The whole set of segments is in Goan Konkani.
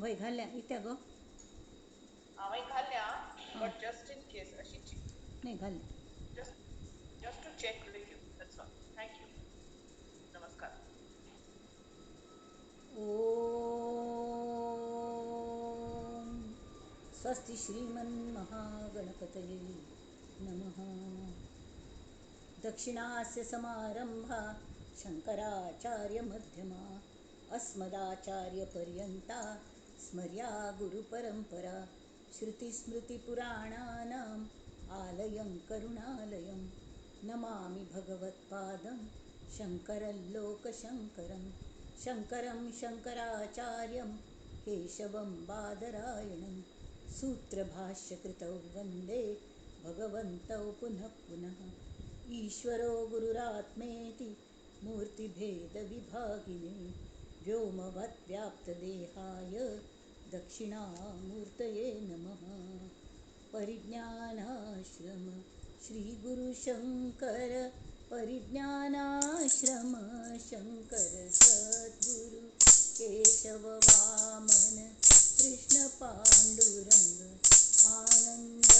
वय घाल्या इत्या गो? हांवें घाल्या हां बट जस्ट इन केस अशी नाही घाल्या. Just just to check with you, that's all. Thank you. नमस्कार. ॐ स्वस्ति श्रीमन्महागणपतये नमः. दक्षिणास्य समारंभा शंकराचार्यमध्यमा अस्मदाचार्यपर्यन्ता स्मर्या गुरुपरंपरा. श्रुतिस्मृतिपुराणानाम् आलयं करुणालयं नमामि भगवत्पादं शङ्करं लोकशङ्करं. शङ्करं शङ्कराचार्यं केशवं बादरायणं सूत्रभाष्यकृतौ वन्दे भगवन्तौ पुनः पुनः. ईश्वरो गुरुरात्मेति मूर्तिभेदविभागिने व्योमवद्व्याप्तदेहाय दक्षिणामूर्तये नमः. परिज्ञानाश्रम श्रीगुरुशङ्कर परिज्ञानाश्रम शङ्कर सद्गुरु केशव वामन कृष्ण पांडुरंग आनंद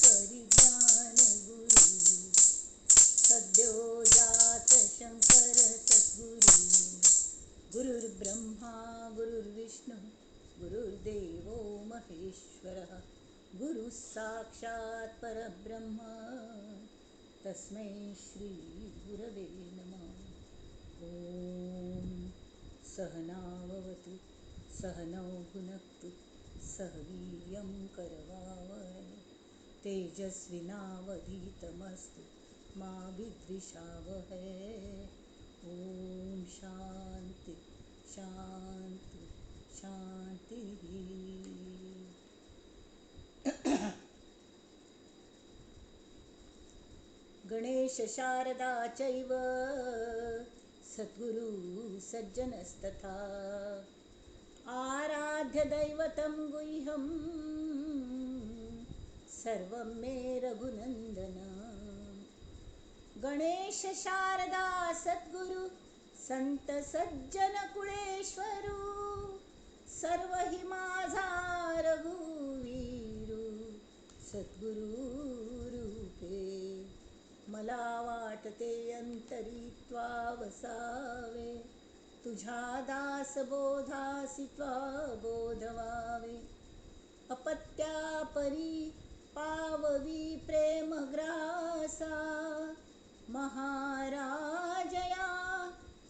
परिज्ञान गुरु सद्यो जात शंकर सद्गुरु. गुरुर्ब्रह्मा गुरुर्विष्णु गुरुर्देवो महेश्वरः गुरुः साक्षात् परब्रह्म तस्मै श्री गुरवे नमः. ॐ सहनाववतु सहनौ भुनक्तु सह वीर्यं करवावहै तेजस्विनावधीतमस्तु मा विद्विषावहै. ॐ शांती शांती शांती. गणेश शारदा चैव सद्गुरु सज्जनस्तथा आराध्य दैवतं गुह्यं सर्वं मे रघुनंदन. गणेश शारदा सद्गुरु संत सज्जन कुळेश्वरू सर्व हि माझा रघुवीरू सद्गुरु रूपे. मला वाटते अंतरी त्वा वसावे तुझ्या दास बोधासी त्वा बोधवावे. अपत्या परी पाववी प्रेमग्रासा महाराजया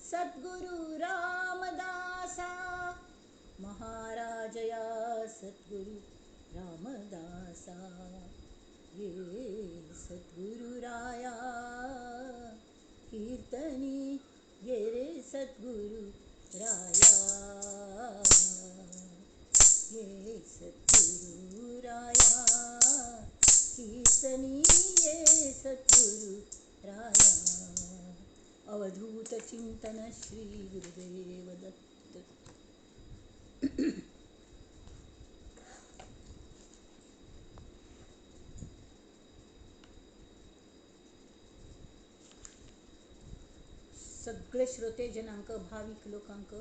सद्गुरु रामदासा. महाराजया सद्गुरु रामदासा ये सद्गुरुराया कीर्तनी ये रे सद्गुरु राया ये सद्गुरुराया कीर्तनी ये सद्गुरु राया. अवधूत चिंतन श्री गुरुदेव दत्त. सगळे श्रोतेजनांक भाविक लोकांक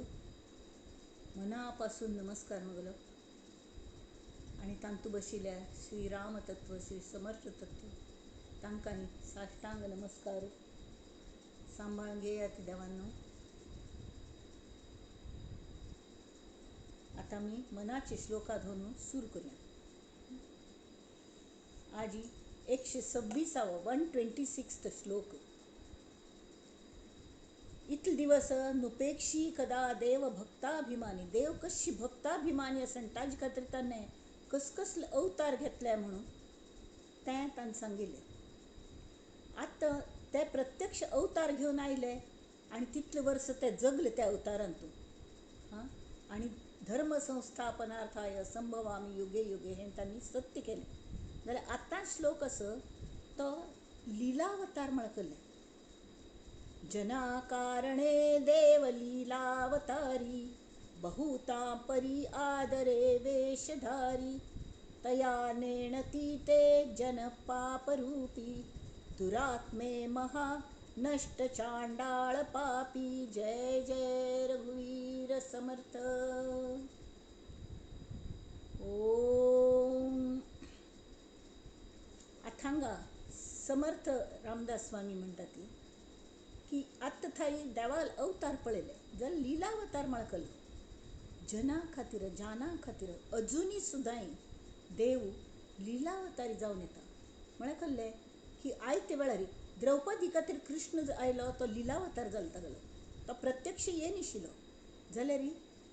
मनापासून नमस्कार मगलो. आणि तांतू बशिल्या श्री रामतत्व श्री समर्थ तत्व तांकांनी साष्टांग नमस्कार. सांभाळून घेयात देवांनो. आता मी मनाचे श्लोका धरून सुरू करूया. आजी 126 126 श्लोक. इतले दिवस नुपेक्षी कदा देव भक्ताभिमानी. देव कशी भक्ताभिमानी आसन ताजे खातीर ताणें कसकसले अवतार घेतले म्हणून तें ताणें सांगिल्लें. आतां ते प्रत्यक्ष अवतार घेवन आयले आनी तितले वर्स ते जगले त्या अवतारांतून. हां, आनी धर्म संस्थापनार्थाय संभवामी युगे युगे हें तांणी सत्य केलें. जाल्यार आतां श्लोक असो तो लिलावतार म्हणकले. जना कारणे देव लीलावतारी बहुता परी आदरे वेशधारी तया नेणती ते जन पापरूपी दुरात्मे महा नष्ट चांडाळ पापी. जय जय रघुवीर समर्थ. ओम. आतां समर्थ रामदास स्वामी म्हणटा ती की आत्तां थांय देवाल अवतार पळयले जाल्यार लिलावतार म्हळकलो जना खातीर, जाना खातीर अजुनूय सुद्दां देव लिलावतारी जावन येता. म्हळ्यार कहलें की आयते वेळार द्रौपदी खातीर कृष्ण आयलो तो लिलावतार जालो तागेलो, तो प्रत्यक्ष येनाशिल्लो जाल्यार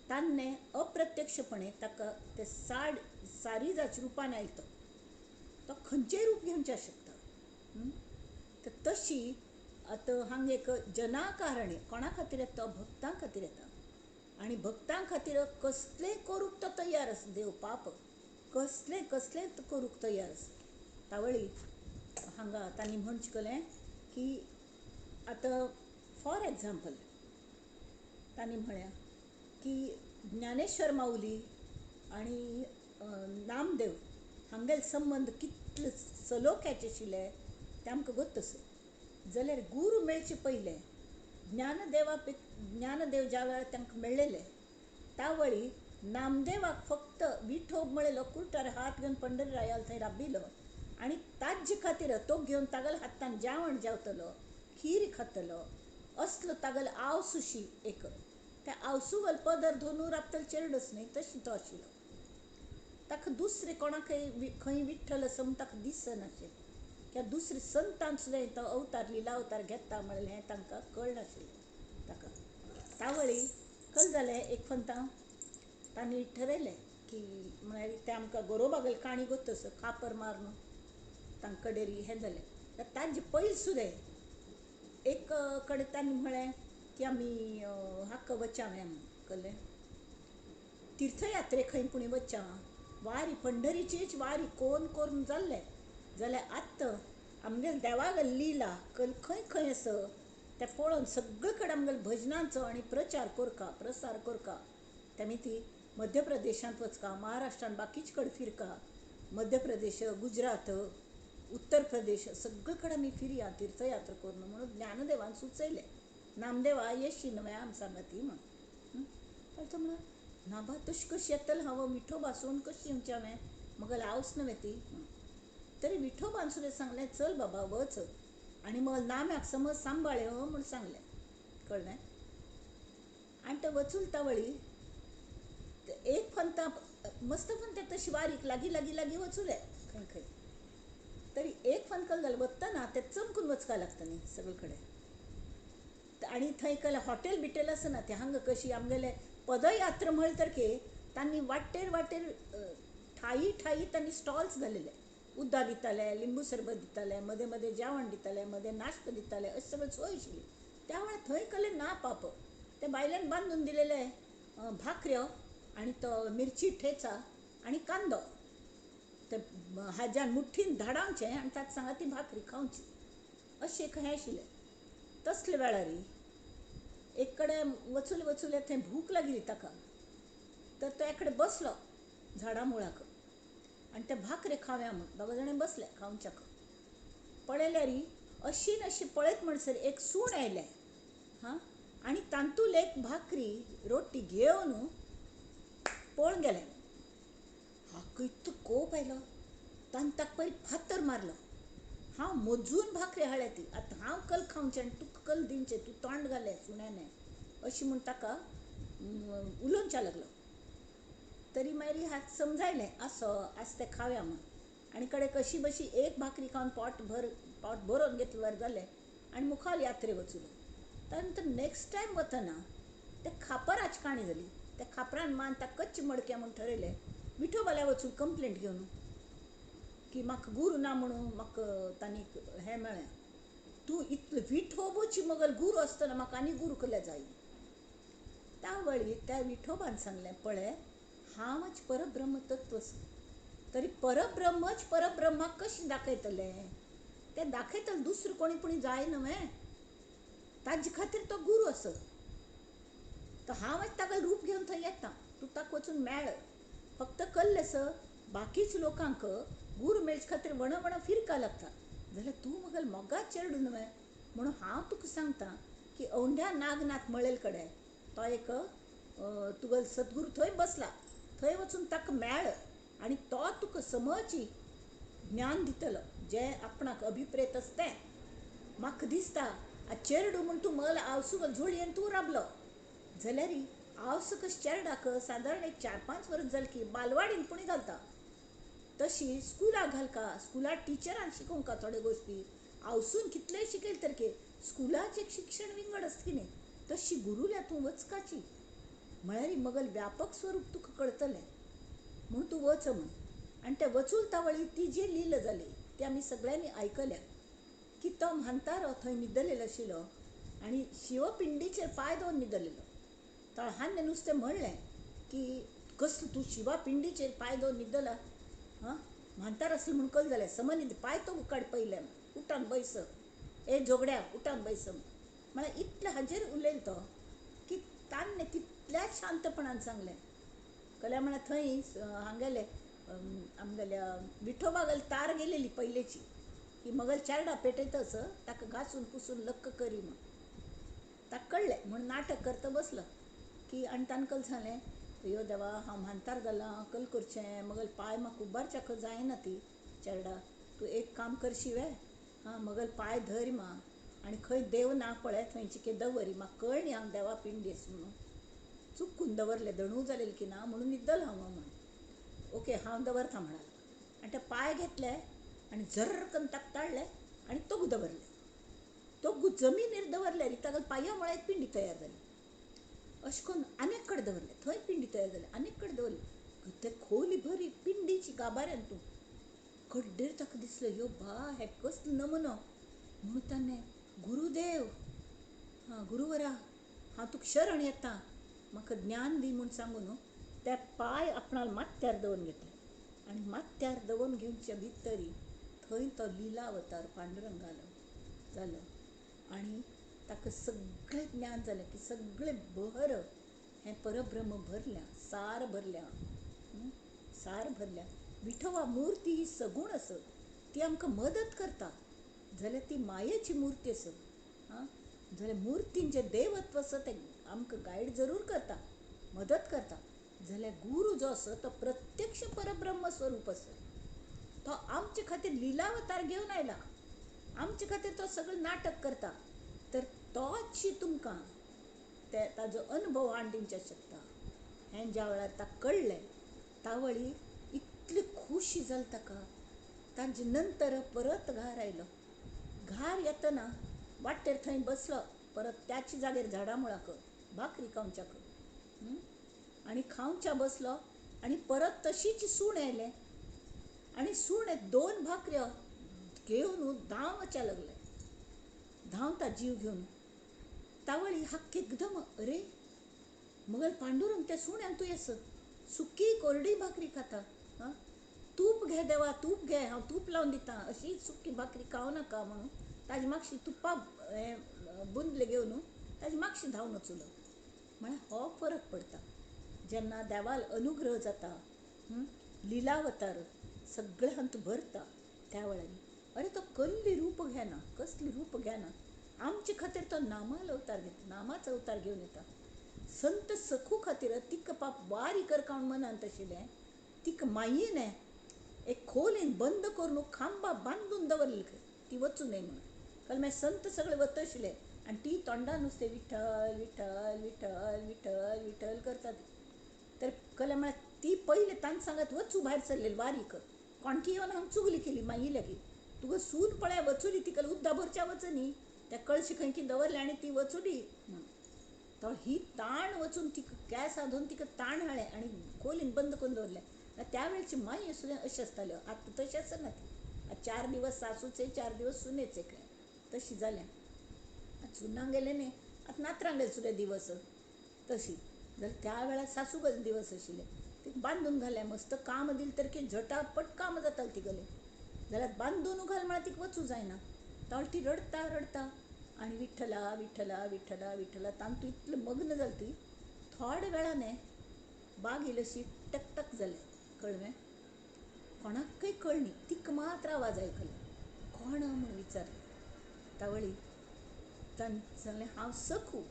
तान्ने अप्रत्यक्षपणे ताका ते सारी जाच रुपान आयलो तो, तो खंयचेय रूप घेवचें शकता. तर तशी आतां हांगा एक जना कारणे कोणा खातीर येता, भक्तां खातीर येता आनी भक्तां खातीर कसलें करूंक तो तयार आसा. देव पाप कसलें कसलें करूंक तयार आसा. तावळी हांगा तांणी म्हण शिकलें की आतां फॉर एग्जाम्पल तांणी म्हळ्यां की ज्ञानेश्वर माऊली आनी नामदेव हांगेले संबंद कितले सलोख्याचे आशिल्ले ते आमकां गोत्त आसा. जाल्यार गुरू मेळचे पयलें ज्ञानदेव ज्या वेळार तांकां मेळ्ळेले तावळी नामदेवाक फक्त विठोब म्हळेलो कुर्टार हात घेवन पंढरीरायाल थंय राबिलो आनी ताजे खातीर तो घेवन तागेल्या हातान जेवण जेवतलो, खीर खातलो, असलो तागेलो आवसुशी एक त्या आवसुगल पदर धरून राबतलो चेरडूस न्ही तशी तो आशिल्लो. ताका दुसरे कोणाकय खंय विठ्ठल आसा म्हूण ताका दिसनाशिल्लें किंवा दुसरे संतान सुद्दां तो अवतार लिला अवतार घेता म्हणलें हें तांकां कळनाशिल्लें ताका. तावळी कल जालें एक फंतां तांणी ठरयलें की म्हळ्यार तें आमकां गोरोबागेली काणी गोत्त आसा, खापर मारून तांकां कडेरी हें जालें. ताजे पयलीं सुद्दां एक कडेन तांणी म्हळें की आमी हाका वचावे म्हणून कळ्ळें तीर्थयात्रे खंय पुणी वचावा, वारी पंढरीचीच वारी कोण करून जाल्ले जाल्यार आत्तां आमगेले देवागेली लिला खंय खंय आसा तें पळोवन सगळे कडेन आमगेले भजनांचो आनी प्रचार करका, प्रसार करका. तेमी ती मध्य प्रदेशांत वचका, महाराष्ट्रान बाकीच कडेन फिरका, मध्य प्रदेश, गुजरात, उत्तर प्रदेश सगळे कडेन आमी फिरया तीर्थयात्रा करून म्हणून ज्ञानदेवान सुचयलें. नामदेवा येशी न्हय आम सांगाती म्हणून तो म्हणा ना बा तशें कशी येतलें हांव विठोबा सोडून कशी येवचें हांवें मगेली आवस न्हय ती. तरी विठोबान सुद्दां सांगलें चल बाबा वच आनी मग नाम्याक समज सांबाळ म्हूण सांगलें. कळ्ळें. आनी ते वचून तावळी एक फंता मस्त फंता तशी वारीक लागीं लागीं लागीं वचुले खंय खंय तरी एक फंत जालें वतना ते चमकून वचपाक लागता न्ही सगळे कडेन. आनी थंय कल हॉटेल बिटेल आसना ते हांगा कशी आमगेले पदयात्रा म्हळ्यार तरके तांणी वाटेर वाटेर ठाई ठाई तांणी स्टॉल्स घालेले, उदक दिताले, लिंबू सरबत दिताले, मदें मदें जेवण दिताले, मदें नाश्तो दिताले, अशें सगळें सोय आशिल्ली. त्या वेळार थंय कले ना पाप ते बायल्यान बांदून दिलेले भाकऱ्यो आनी तो मिरची ठेचा आनी कांदो ते हाज्यान मुठ्ठीन धाडावचें आनी ताका सांगा ती भाकरी खावची अशें एक हें आशिल्लें. तसले वेळार एक कडेन वचूले वचूले थंय भूक लागिल्ली ताका, तर तो एकडे बसलो झाडा मुळाक आनी ते भाकरे खावया म्हूण दोग जाणां बसले खावच्याक. पळयल्यार अशी अशी पळयत म्हणसर एक सूण आयलें हां आनी तातूंत एक भाकरी रोटी घेवन पळून गेलें. हाका इतलो कोप आयलो ताणें ताका पयलीं फातर मारलो. हांव मोजून भाकरी हाडल्या ती, आतां हांव कल खावचें आनी तुका कल दिवचें, तूं तोंड घालें सुण्यानें अशें म्हूण ताका उलोवच्या लागलो. तरी मागीर हात समजायलें असो आज तें खावया म्हूण आनी कडेन कशी बशी एक भाकरी खावन पोट भर पोट भरोवन घेतल्यार जालें आनी मुखार यात्रे वचूलो. त्यानंतर नेक्स्ट टायम वतना ते खापराची काणी जाली. त्या खापरान मान ताका कच्चे मडक्या म्हूण ठरयलें विठोबाल्या वचून कंप्लेंट घेवन की म्हाका गुरू ना म्हणून म्हाका तांणी हें मेळ्ळें, तूं इतलो विठोबूची मगल गुरू आसतना म्हाका आनी गुरू कसले जाय. त्या वळी त्या विठोबान सांगलें पळय हांवच परब्रह्म तत्व आसा, तरी परब्रह्मच परब्रह्माक कशें दाखयतलें, तें दाखयतलें दुसरें कोणी पुणी जाय न्हय, ताजे खातीर तो गुरू आसा, तो हांवच ताका रूप घेवन थंय येता, तूं ताका वचून मेळ. फक्त कल्लें आसा बाकीच लोकांक गुरू मेळचे खातीर वण वण फिरका लागता, जाल्यार तूं मगल मोगाच चेडूं न्हय म्हणून हांव तुका सांगता की औंढ्या नागनाथ मळेल कडेन तो एक तुगेलो सद्गुरू थंय बसला, थंय वचून ताका मेळ आनी तो तुका समची ज्ञान दितलो जें आपणाक अभिप्रेत आसा तें. म्हाका दिसता चेरडू म्हूण तूं मल आवसू झोळयेन तूं राबलो जाल्यार आवसू कशें चेरडाक सादारण एक 4-5 वर्स जालें की बालवाडीन पुणी घालता, तशी स्कुलाक घालका, स्कुलाक टिचरान शिकोवंका थोड्यो गोश्टी. आवसून कितलें शिकयलें तर की स्कुलाचें एक शिक्षण विंगड आसता की न्ही, तशी गुरुल्या तूं वचकाची म्हळ्यार मगल व्यापक स्वरूप तुका कळतलें म्हूण तूं वच म्हूण. आनी ते वचूल तावळी ती जी लीला जाली ती आमी सगळ्यांनी आयकल्या की तो म्हांतारो थंय न्हिदलेलो आशिल्लो आनी शिवपिंडीचेर पांय दवरून न्हिदलेलो. तळहान्ने नुस्तें म्हणलें की कसलो तूं शिवा पिंडीचेर पांय दवरून न्हिदला, हां म्हांतार आसलो म्हूण कल जालें समन्हिद पांय तो काड पयलें उठान बैस, ए जोगड्या उठान बैस. म्हळ्यार इतलें हाजेर उलयलो तो की तान्ने तितल्याच शांतपणान सांगलें. कल्या म्हळ्यार थंय हांगेले आमगेल्या विठोबागल तार गेलेली पयलेची की मगल चेरडा पेटयतच ताका घासून पुसून लक्क करी म्हूण. ताका कळ्ळें म्हूण नाटक करता बसलो की. आनी ताणें कल सांगलें, यो देवा हांव म्हांतार जालां, कल करचें मगल पांय म्हाका उबारच्याक जायना ती चेरडा, तूं एक काम करशी वे, हां मगल पांय धर मा आनी खंय देव ना पळय थंयची के दवरी, म्हाका कळ्ळी हांव देवा पिंडी आसा म्हणून, चुकून दवरलें दणू जालें की ना म्हणून न्हिदल हांव म्हूण. ओके हांव दवरता म्हणालो आनी ते पांय घेतले आनी झर्र करून ताका ताळ्ळें आनी तोगू दवरलें. तोगू जमनीर दवरल्यार ताका पांया मुळा एक पिंडी तयार जाली. अशें करून आनीक कडेन दवरलें, थंय पिंडी तयार जाली, आनीक कडेन दवरली, ते खोली भरी पिंडीची गाबाऱ्यान तूं कड्डेर ताका दिसलें यो बा हे कसलो नमुनो. म्हणून ताणें गुरुदेव, हां गुरुवरा हांव तुका शरण येता, म्हाका ज्ञान दी म्हूण सांगून त्या पांय आपणाल माथ्यार दवरून घेतले. आनी माथ्यार दवरून घेवच्या भितरी थंय तो लिलावतार पांडुरंगालो जालो आनी ताका सगळें ज्ञान जालें की सगळें बहर हें परब्रह्म भरल्या, सार भरल्या, सार भरल्या. विठोबा मूर्ती ही सगूण आसत, ती आमकां मदत करता जाल्यार ती मायेची मूर्ती आसत, आं जाल्यार मुर्तीन जें देवत्व आसा तें आमकां गायड जरूर करता, मदत करता. जाल्यार गुरू जो आसा तो प्रत्यक्ष परब्रह्म स्वरूप आसा, तो आमचे खातीर लिलावतार घेवन आयला, आमचे खातीर तो सगळें नाटक करता, तर तोच तुमकां ते ताजो अनुभव हाडून दिवचें शकता. हें ज्या वेळार ताका कळ्ळें तावळी इतली खोशी जाली ताका. ताजे नंतर परत घार आयलो. घार येतना वाटेर थंय बसलो परत त्याच जाग्यार झाडां मुळाक भाकरी खावच्याक आनी खावच्या बसलो आनी परत तशीच सूण आयलें आनी सूण 2 भाकऱ्यो घेवन धांव वचपाक लागलें, धांवता जीव घेवन. तावळी हाक एकदम अरे मगल पांडुरंग त्या सुण्यान तूं येस सुकी कोरडी भाकरी खाता, हां तूप घे देवा तूप घे, हांव तूप लावन दिता, अशी सुकी भाकरी खावं नाका म्हणून ताजे मागशी तुपा हें बुंदले घेवन ताजे मागशी धांवन वचलो. म्हळ्यार हो फरक पडटा जेन्ना देवाल अनुग्रह जाता, लिलावतार सगळें हातूंत भरता त्या वेळार. अरे तो कसली रूप घेना, कसली रूप घेना, आमचे खातीर तो नामाल अवतार घेता, नामाचो अवतार घेवन येता. संत सखू खातीर तिका पाप वारी करका म्हूण मनांत आशिल्लें, तिका मायेन एक खोलीन बंद करून खांबा बांदून दवरली खंय ती वचूं न्हय म्हणून. कारण मागीर संत सगळे वता आशिल्ले आनी ती तोंडान नुस्तें विठ्ठल विठ्ठल विठ्ठल विठ्ठल विठ्ठल करता ती. तर कल्या म्हळ्यार ती पयलें तांकां सांगत वचूं भायर सरलेली वारी कर, कोणकी येवन हांगा चुगली केली मागीर लागीं तुका सून पळय वचुली, तिका उद्दा भरच्या वचनी त्या कळशी खंय की दवरले आनी ती वचुली म्हणून. तो ही ताण वचून तिका गॅस सादून तिका ताण हाडलें आनी खोलीन बंद करून दवरलें. त्या वेळची माई सुद्दां अशें आसताल्यो, आतां तशें आसना ती. 4 दिवस सासूचे 4 दिवस सुनेचे खंय तशी जाल्या. आतां सुनांक गेले न्ही, आतां नातरांक गेले सुद्दां दिवस तशी जाल्यार त्या वेळार सासू गल दिवस आशिल्ले. तिका बांदून घालें मस्त काम दिलें तर की झटापट काम जातालें तिगेलें. जाल्यार बांदून घाल म्हळ्यार तिका वचूं जायना, तावळ ती रडता रडता आनी विठ्ठला विठ्ठला विठ्ठला विठ्ठला तातूंत इतलें मग्न जाली ती. थोड्या वेळान बाग इल्लीशी टकटक जालें, कळ्ळें कोणाकय कळ्ळी, तिका मात्र आवाज आयकलो. कोण म्हूण विचारलें तावळी ताणें सांगलें हांव सखू,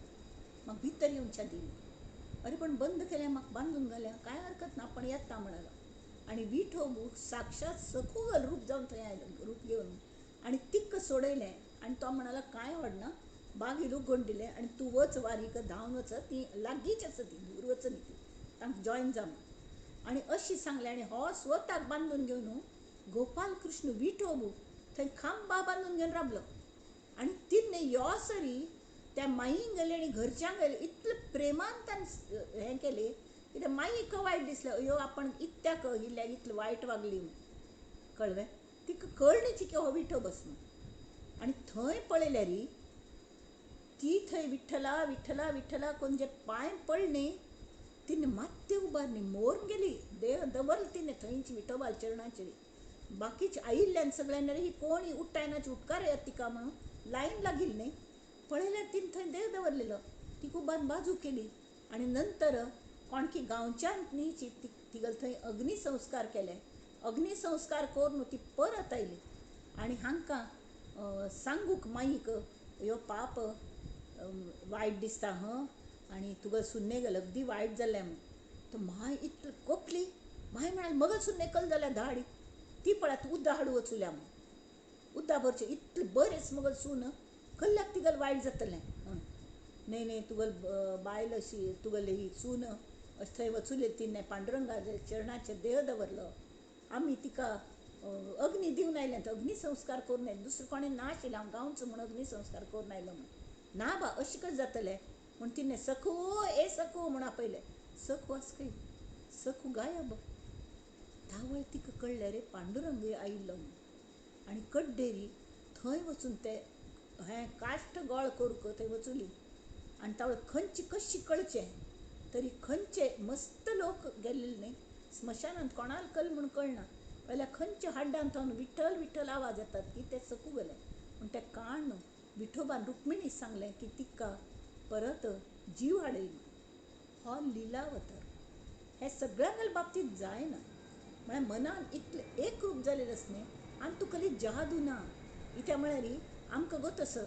म्हाका भितर येवच्या दी. अरे पण बंद केलें, म्हाका बांदून घाल्या, कांय हरकत ना, पण येता म्हणालो. आनी विठोबू साक्षात सखुगल रूप जावन थंय आयलो, रूप घेवन आनी तिक्क सोडयलें. आनी तो म्हणालो कांय व्हडना, बागीर उगोवन दिलें आनी तूं वच वारीक धांवन वच, ती लागींच आसा, ती दूर वचनी, ती तांकां जॉयन जा म्हूण. आनी अशी सांगलें. आनी हो स्वताक बांदून घेवन गोपाल कृष्ण विठोबू थंय खांबा बांदून घेवन राबलो. आनी तिन्ने यो सरी त्या माईंक गेले आनी घरच्यांक गेले, इतले प्रेमान ताणें हें केलें की त्या माईक वायट दिसलें, अयो आपण इत्याक इल्ल्याक इतलें वायट वागली म्हूण. कळ्ळें? तिका कळणीची की हो विठोबस म्हूण. आनी थंय पळयल्यार ती थंय विठ्ठला विठ्ठला विठ्ठला कोण जे पांय पडली तिने मात्य उबारली, मोरून गेली, देव दवरली तिने थंयच विठोबा चरणाचेर. बाकीचे आयिल्ल्यान सगळ्यांनी ही कोण उठ्ठायनाची उपकार येत तिका म्हणून लायन लागिल्ली न्ही. पळयल्यार तिने थंय देव दवरलेलो, तिका उबारून बाजू केली. आनी नंतर कोणकी गांवच्यान न्ही तिगल थंय अग्निसंस्कार केले. अग्निसंस्कार करून ती परत आयली आनी हांकां सांगूक माईक, ह्यो पाप वायट दिसता हं, आनी तुका सुन्ने गेल अगदी वायट जालें म्हूण. तर माय इतली कोपली, माय म्हणाली मगल सुन्ने कल जाल्यार धाड, ती पळयात उद्दा हाडू वचुल्या म्हूण, उद्दा भरचें इतलें बरेंच मगल सून कल्ल्याक तिगल वायट जातलें म्हणून. न्हय न्हय तुगल बायल अशी तुगल ही सून अशें थंय वचुली, तिणें पांडुरंगाच्या चरणाचेर देह दवरलो, आमी तिका अग्नी दिवन आयले, अग्निसंस्कार करून आयले, दुसरें कोणें ना आशिल्लें, हांव गांवचो म्हूण अग्निसंस्कार करून आयलो म्हूण. ना बा अशें कशें जातलें म्हूण तिणें सखू ए सखू म्हूण आपयलें. सखू आस खंय, सखू गायब. तावळ तिका कळ्ळें रे पांडुरंग आयिल्लो म्हूण. आनी कड्डेरी थंय वचून ते हें काश्ट गोळ करूंक थंय वचुली. आनी तावळ खंयची कशी कळचें तरी खंयचे मस्त लोक गेल्ले न्ही स्मशानांत, कोणाक कल म्हूण कळना, पयल्या खंयच्या हाड्डान थंय विठ्ठल विठ्ठल आवाज येतात की ते सकू गेले. पूण ते काण विठोबान रुक्मिणीक सांगलें की तिका परत जीव हाडय म्हूण. हो लिलावतार हे सगळ्यांगल बाबतींत जायना, म्हळ्यार मनान इतलें एकरूप जालेलें आसा न्ही, आनी तुका जादू ना. कित्याक म्हळ्यार आमकां गो तसो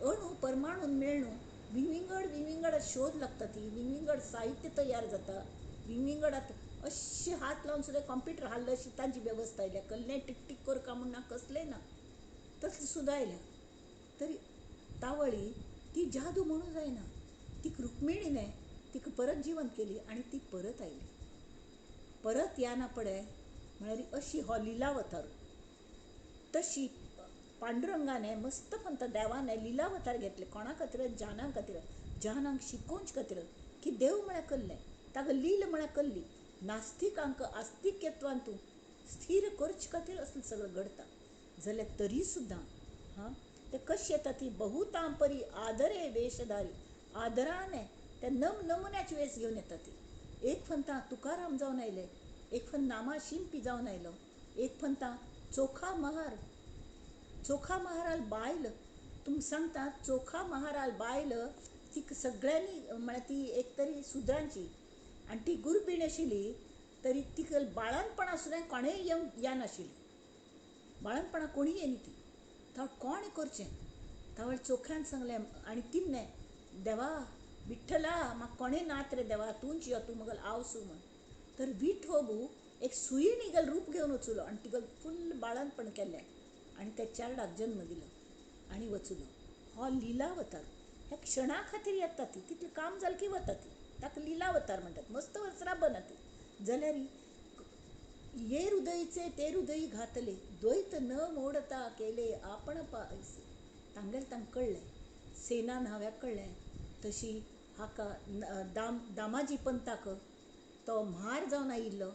अणू परमाणून मेळ्ळू विंगविंगड विंगविंगड शोध लागता, ती विंगविंगड साहित्य तयार जाता, विंगविंगड आतां अशें हात लावन सुद्दां कॉम्प्युटर हाडलो अशी तांची वेवस्था आयल्या, कसलें टिक टीक करका म्हूण ना, कसलें ना, तसलें सुद्दां आयल्या. तरी तावळी ती जादू म्हणून जायना, तिका रुक्मिणीने तिका परत जिवंत केली आनी ती परत आयली. परत या ना पडे म्हळ्यार अशी हो लिलावतार. तशी पांडुरंगाने मस्त पंत देवाने लिलावतार घेतले कोणा खातीर, जाना खातीर, जानांक शिकोवचे खातीर की देव म्हळ्यार कल्लें, ताका लील म्हळ्यार कल्ली, नास्तिकांक आस्तिक्यत्वान तूं स्थीर करचे खातीर असलें सगळें घडता. जाल्यार तरी सुद्दां हां ते कशी येता ती बहुतां परी आदरे वेशधारी, आदराने त्या नम नमुन्याची वेस घेवन येता ती. एक फंता तुकाराम जावन आयले, एक फंत नामा शिंपी जावन आयलो, एक फंता चोखा महार, चोखा महाराल बायल, तुमकां सांगता चोखा महाराल बायल तिका सगळ्यांनी म्हळ्यार ती एक तरी सुद्रांची आनी ती गुरबीण आशिल्ली, तरी तिका बाळानपणा सुद्दां कोणेंय येवंक येनाशिल्ली, बाळानपणा कोणी येयनी ती. तावळ कोणें करचें, तावळ चोख्यान सांगलें आनी तिन्ने देवा विठ्ठला म्हाका कोणें नात रे देवा, तूंच यो, तूं मगल आवसू म्हूण. तर विठोबू एक सुयणीगल रूप घेवन वचुलो आनी तिगल फुल्ल बाळानपण केलें आनी त्या चेरडाक जन्म दिलो आनी वचुलो. हो लिलावतार ह्या क्षणा खातीर येता ती, तितलें काम जालें की वता ती, ताका लिलावतार म्हणटात. मस्त वर्स राबना ती. जाल्यार ये हृदयचे ते हृदयी घातले, द्वैत न मोडता केले आपण पायसे. तांगेलें तांकां कळ्ळें, सेना न्हाव्याक कळ्ळें. तशी हाका दामाजी पंताक तो म्हार जावन आयिल्लो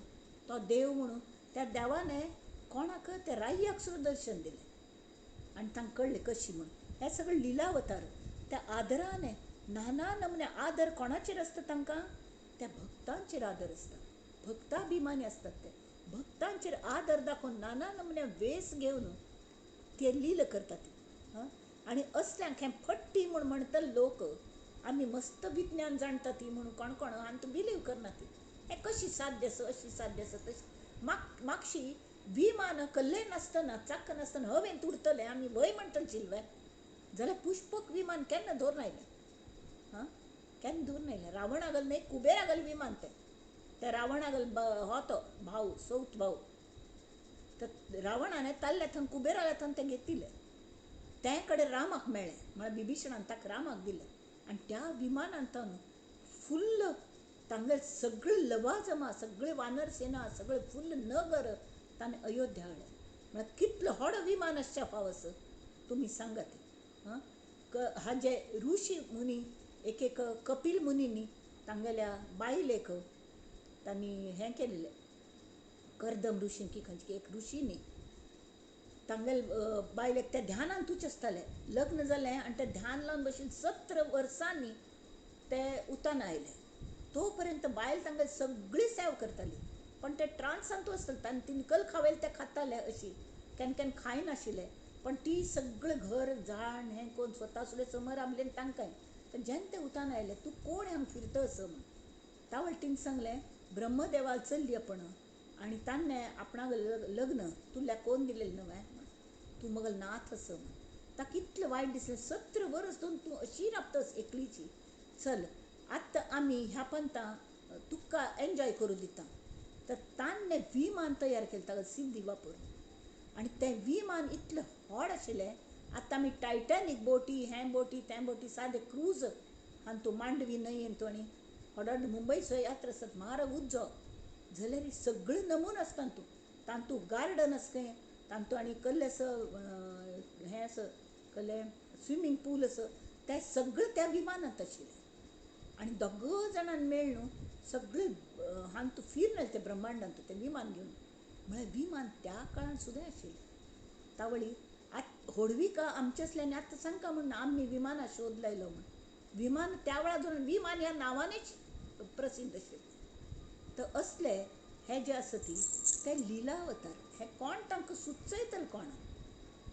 तो देव म्हणून त्या देवाने कोणाक त्या राय्याक सुद्दां दर्शन दिलें आनी तांकां कळ्ळें कशी म्हूण. हें सगळें लिलावतार त्या आदराने नाना नमुने आदर कोणाचेर आसता तांकां, त्या भक्तांचेर आदर आसता, भक्ताभिमानी आसतात ते, भक्तांचेर आदर दाखोवन नाना नमुने वेस घेवन ते लील करतात. हां, आनी असल्यांक हें फट्टी म्हूण म्हणटले लोक, आमी मस्त विज्ञान जाणटा ती म्हणून कोण कोण आनी तूं बिलीव करना ती, हें कशी साध्य आसा, अशी साध्य आसा तशी. मागशी विमान कल्ले नासतना चाक्क नासतना हवेंत उरतलें आमी वय म्हणटले शिल्वे, जाल्यार पुष्पक विमान केन्ना धरून आयलें, हां केन्ना धरून आयलें, रावणागल न्हय कुबेरागल विमान तें. त्या रावणाक हो तो भाव, चौथ भाव. तर रावणाने ताल्ल्या थंय कुबेराल्या थंय तें घेतिल्लें, तें कडेन रामाक मेळ्ळें, म्हळ्यार बिभीषणान ताका रामाक दिलें. आनी त्या विमानांत फुल्ल तांगेले सगळे लवाजमा, सगळे वानर सेना, सगळे फुल्ल नगर ताणें अयोध्या हाडलें. म्हळ्यार कितलो व्हड विमान आसचें फाव असो तुमी सांगात. हां, हाजे ऋषी मुनी एक एक कपिल मुनींनी तांगेल्या बायलेक तांणी हें केल्लें, कर्दम ऋषी की खंयची एक ऋषीनी तांगेले बायलेक त्या ध्यानांतूच आसताले. लग्न जालें आनी तें ध्यान लावन बसून 17 वर्सांनी ते उतान आयले. तो पर्यंत बायल तांगेली सगळी सेवा करताली, पण ते ट्रान्सांतू आसताले, तांणी तिने कल खावेल ते खाताले, अशी केन्ना केन्ना खायनाशिल्ले, पण ती सगळें घर जाण हें कोण स्वता सुद्दां समर आमले तांकांय. तर जेन्ना ते उतान आयले, तूं कोण हांगा फिरता असो म्हण, तावळ तिणें सांगलें ब्रह्मदेवाल चल्ली आपण आनी ताणें आपणाक लग्न तुल्या कोण दिलेलें न्हय म्हण, तूं मगल नाथ असो म्हण. ताका इतलें वायट दिसलें, 17 वर्स दोन तूं अशी राबतस एकलीची, चल आतां आमी ह्या पंथा तुका एन्जॉय करूं दिता. तर ताणें विमान तयार केलें ताका सिद्धी वापरून, आनी तें विमान इतलें व्हड आशिल्लें. आतां आमी टायटॅनीक बोटी, हें बोटी, तें बोटी, सादे क्रूज आनी तूं मांडवी न्हंयेन तूं आनी व्हड व्हड मुंबय सो यात्रा आसतात, म्हारग उजो जाल्यार सगळे नमून आसता तूं, तातूंत गार्डन आसा खंय, तातूंत आनी कसलें असो हें आसा कसलें स्विमींग पूल आसा, तें सगळें त्या विमानांत आशिल्लें. आनी दोग जाणांनी मेळ्ळून सगळे हांतू फिरले ते ब्रह्मांडांत तें विमान घेवन. म्हळ्यार विमान त्या काळान सुद्दां आशिल्लें. तावळी आतां होडविका आमचे असल्यानी आतां सांगका म्हण आमी विमाना शोध लायलो म्हण, विमान त्या वेळार धरून विमान ह्या नांवानच प्रसिद्ध आशिल्लें. तर असले हे जे आसा ती ते लिलावतार, हे कोण तांकां सुचयतले कोण,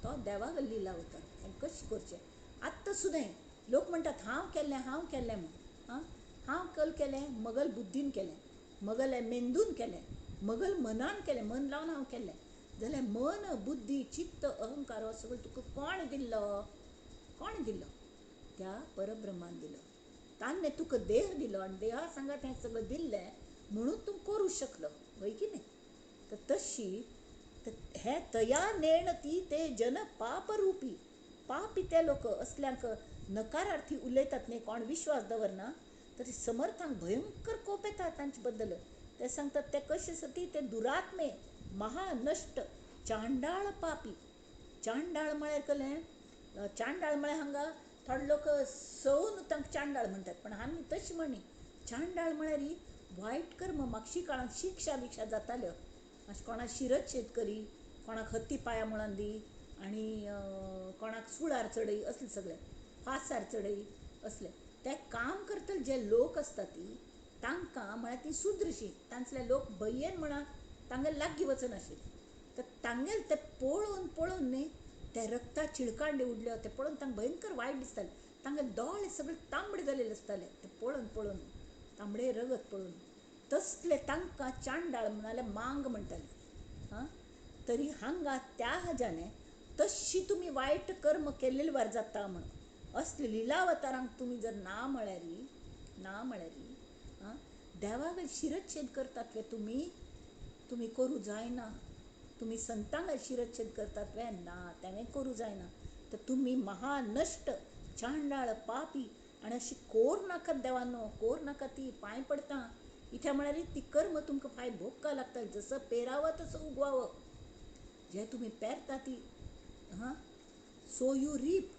तो देवाक लिलावतार हें कशें करचें. आत्तां सुद्दां लोक म्हणटात हांव केल्लें, हांव केल्लें म्हण. आं, हांव कल केलें, मगल बुद्दीन केलें, मगल मेंदून केलें, मगल मनान केलें, मन लावन हांव केल्लें, जाल्यार मन बुद्धी चित्त अहंकार हो सगळो तुका कोण दिल्लो, कोण दिल्लो? त्या परब्रह्मान दिलो. ताणें तुका देह दिलो आनी देहा सांगात हें सगळें दिल्लें म्हणून तूं करूं शकलो, हय की न्ही? तर तशी हे तया नेण ती ते जन पापरुपी, पापी ते लोक असल्यांक नकारार्थी उलयतात न्ही, कोण विश्वास दवरना, तर समर्थांक भयंकर कोप येता तांचे बद्दल. ते सांगतात ते कशे सती ते दुरात्मे महानश्ट चांडाळ पापी. चांडाळ म्हळ्यार कसलें? चांडाळ म्हळ्यार हांगा थोडे लोक सवन तांकां चांडाळ म्हणटात, पण आमी तशें म्हणी. चांडाळ म्हळ्यार ही वायट कर्म. मागशी काळांत शिक्षा बिक्षा जाताल्यो, अशें कोणाक शिरच्छेद करी, कोणाक हत्ती पांया मुळान दी, आनी कोणाक सुळार चडय, असलें सगळें फांसार चडय, असलें ते काम करतले जे लोक आसता ती तांकां म्हळ्यार ती सुद्रशी तांचले लोक भंयेन म्हणा तांगेर लागीं वचनाशिल्ले. तर तांगेले ते पळोवन पळोवन न्ही ते रक्ता चिळकांडे उडल्यो, ते पळोवन तांकां भयंकर वायट दिसताले. तांगे दोळे सगळे तांबडे जाल्ले आसताले ते पळोवन पळोवन, तांबडे रगत पळोवन. तसले तांकां चांडाळ म्हणाले, मांग म्हणटाले. हां, तरी हांगा त्या हाज्याने तशी तुमी वायट कर्म केल्ले वार जाता म्हणून असले लिलावतारांक तुमी जर ना म्हळ्यारी, ना म्हळ्यारी आं देवाक शिरच्छेद करतात वे तुमी, तुमी करूं जायना. तुमी संतांक शिरच्छेद करतात वे ना, तें करूं जायना. तर तुमी महानश्ट चांडाळ पापी आनी अशी कोर नाकात देवानो, कोर नाका ती पांय पडता. इथे म्हळ्यार ती कर्म तुमकां फाय भोगका लागता. जसं पेरावं तसं उगवावं, जे तुमी पेरता ती हां सो you reap.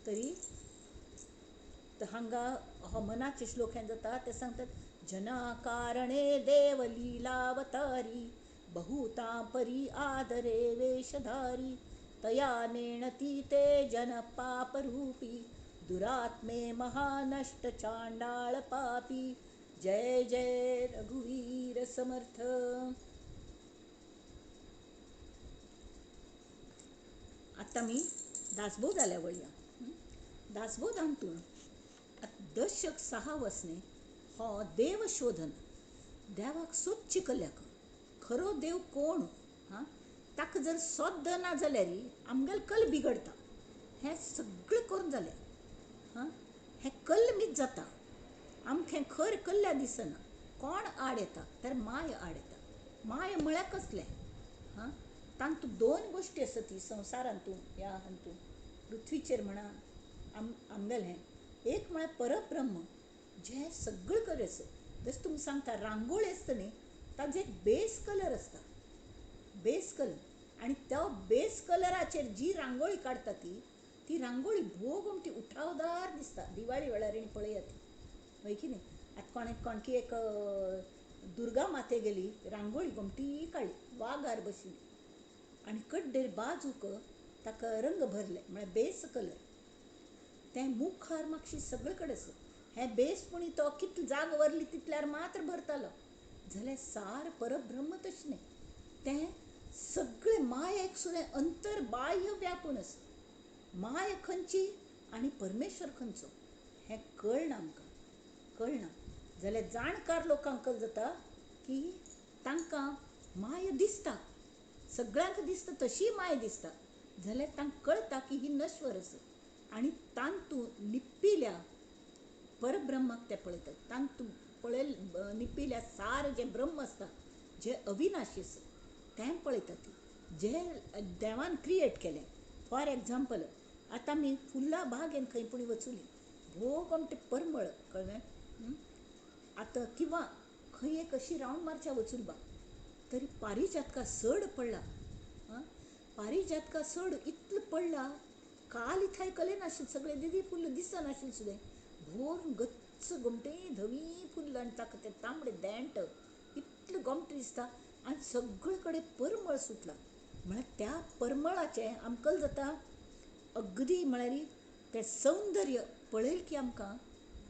तरी हांगा हो मनाचे श्लोक हें जाता, ते सांगतात जना कारणे देव लीलावतारी बहुता परी आदरे वेशधारी तया नेणती ते जन पापरूपी दुरात्मे महानष्ट चांडाळ पापी. जय जय रघुवीर समर्थ. आतां मी दासबोधाल्या वळया. दासबोधांतून दशक 6 वसने हो देव शोधन, देवाक सोदची कल्याक खरो देव कोण हां ताका जर सोद ना जाल्यार आमगेल कल बिगडता. हें सगळें करून जालें हां हें कल मीत जाता, आमकां खर कल्ल्या दिसना. कोण आड येता तर माय आड येता. माय म्हळ्यार कसलें? हां, तांतू दोन गोश्टी आसा ती संवसारांतू ह्या हातूं पृथ्वीचेर म्हणा आमगेलें हें एक म्हळ्यार परब्रह्म जें सगळें कडेन आसा. जशें तुमी सांगता रांगोळी आसता न्ही, ताजो एक बेस कलर आसता, बेस कलर, आनी त्या बेस कलराचेर जी रांगोळी काडटा ती ती रांगोळी भोव अमकी उठावदार दिसता. दिवाळी वेळार आनी पळयात, हय की न्ही? आतां कोणे कोणकी एक दुर्गा माते गेली रांगोळी गोमटी काडली, वागार बशिल्ली आनी कड्डेर बाजूक ताका रंग भरले म्हळ्यार बेस कलर. तें मुखार मातशी सगळे कडेन आसा हें बेस, पूण तो कितलो जागो व्हरली तितल्यार मात्र भरतालो. जाल्यार सार परब्रह्म तशें न्ही, तें सगळें मायेक सुद्दां अंतर बाह्य व्यापून आसा. माय खंयची आनी परमेश्वर खंयचो हें कळना आमकां, कळना. जाल्यार जाणकार लोकांक कल जाता की तांकां माया दिसता, सगळ्यांक दिसता तशी माया दिसता, जाल्यार तांकां कळटा की ही नश्वर आसा आनी तांतूत लिपिल्ल्या परब्रह्माक ते पळयतात. तांतूत लिपिल्ल्या सार जें ब्रह्म आसता, जें अविनाशी आसा तें पळयतात. ती जें देवान क्रिएट केलें. फॉर एग्जाम्पल, आतां आमी फुलां बागेन खंय पूण वचुली, भोव आमचें परमळ, कळ्ळें? आतां किंवां खंय एक अशी रावंड मारच्या वचून बा तरी पारिजातका सड पडला, पारिजातका सड इतलो पडला, काल इथाय कले नाशिल्लें, सगळें दिदी फुल्ल दिसनाशिल्लें सुद्दां, भोर गच्च गोमटे धवी फुल्ल आनी ताका तें तांबडे देंट इतलें गोमटें दिसता आनी सगळे कडेन परमळ सुटला. म्हळ्यार त्या परमळाचें आमकां जाता अगदी म्हळ्यार तें सौंदर्य पळयल की आमकां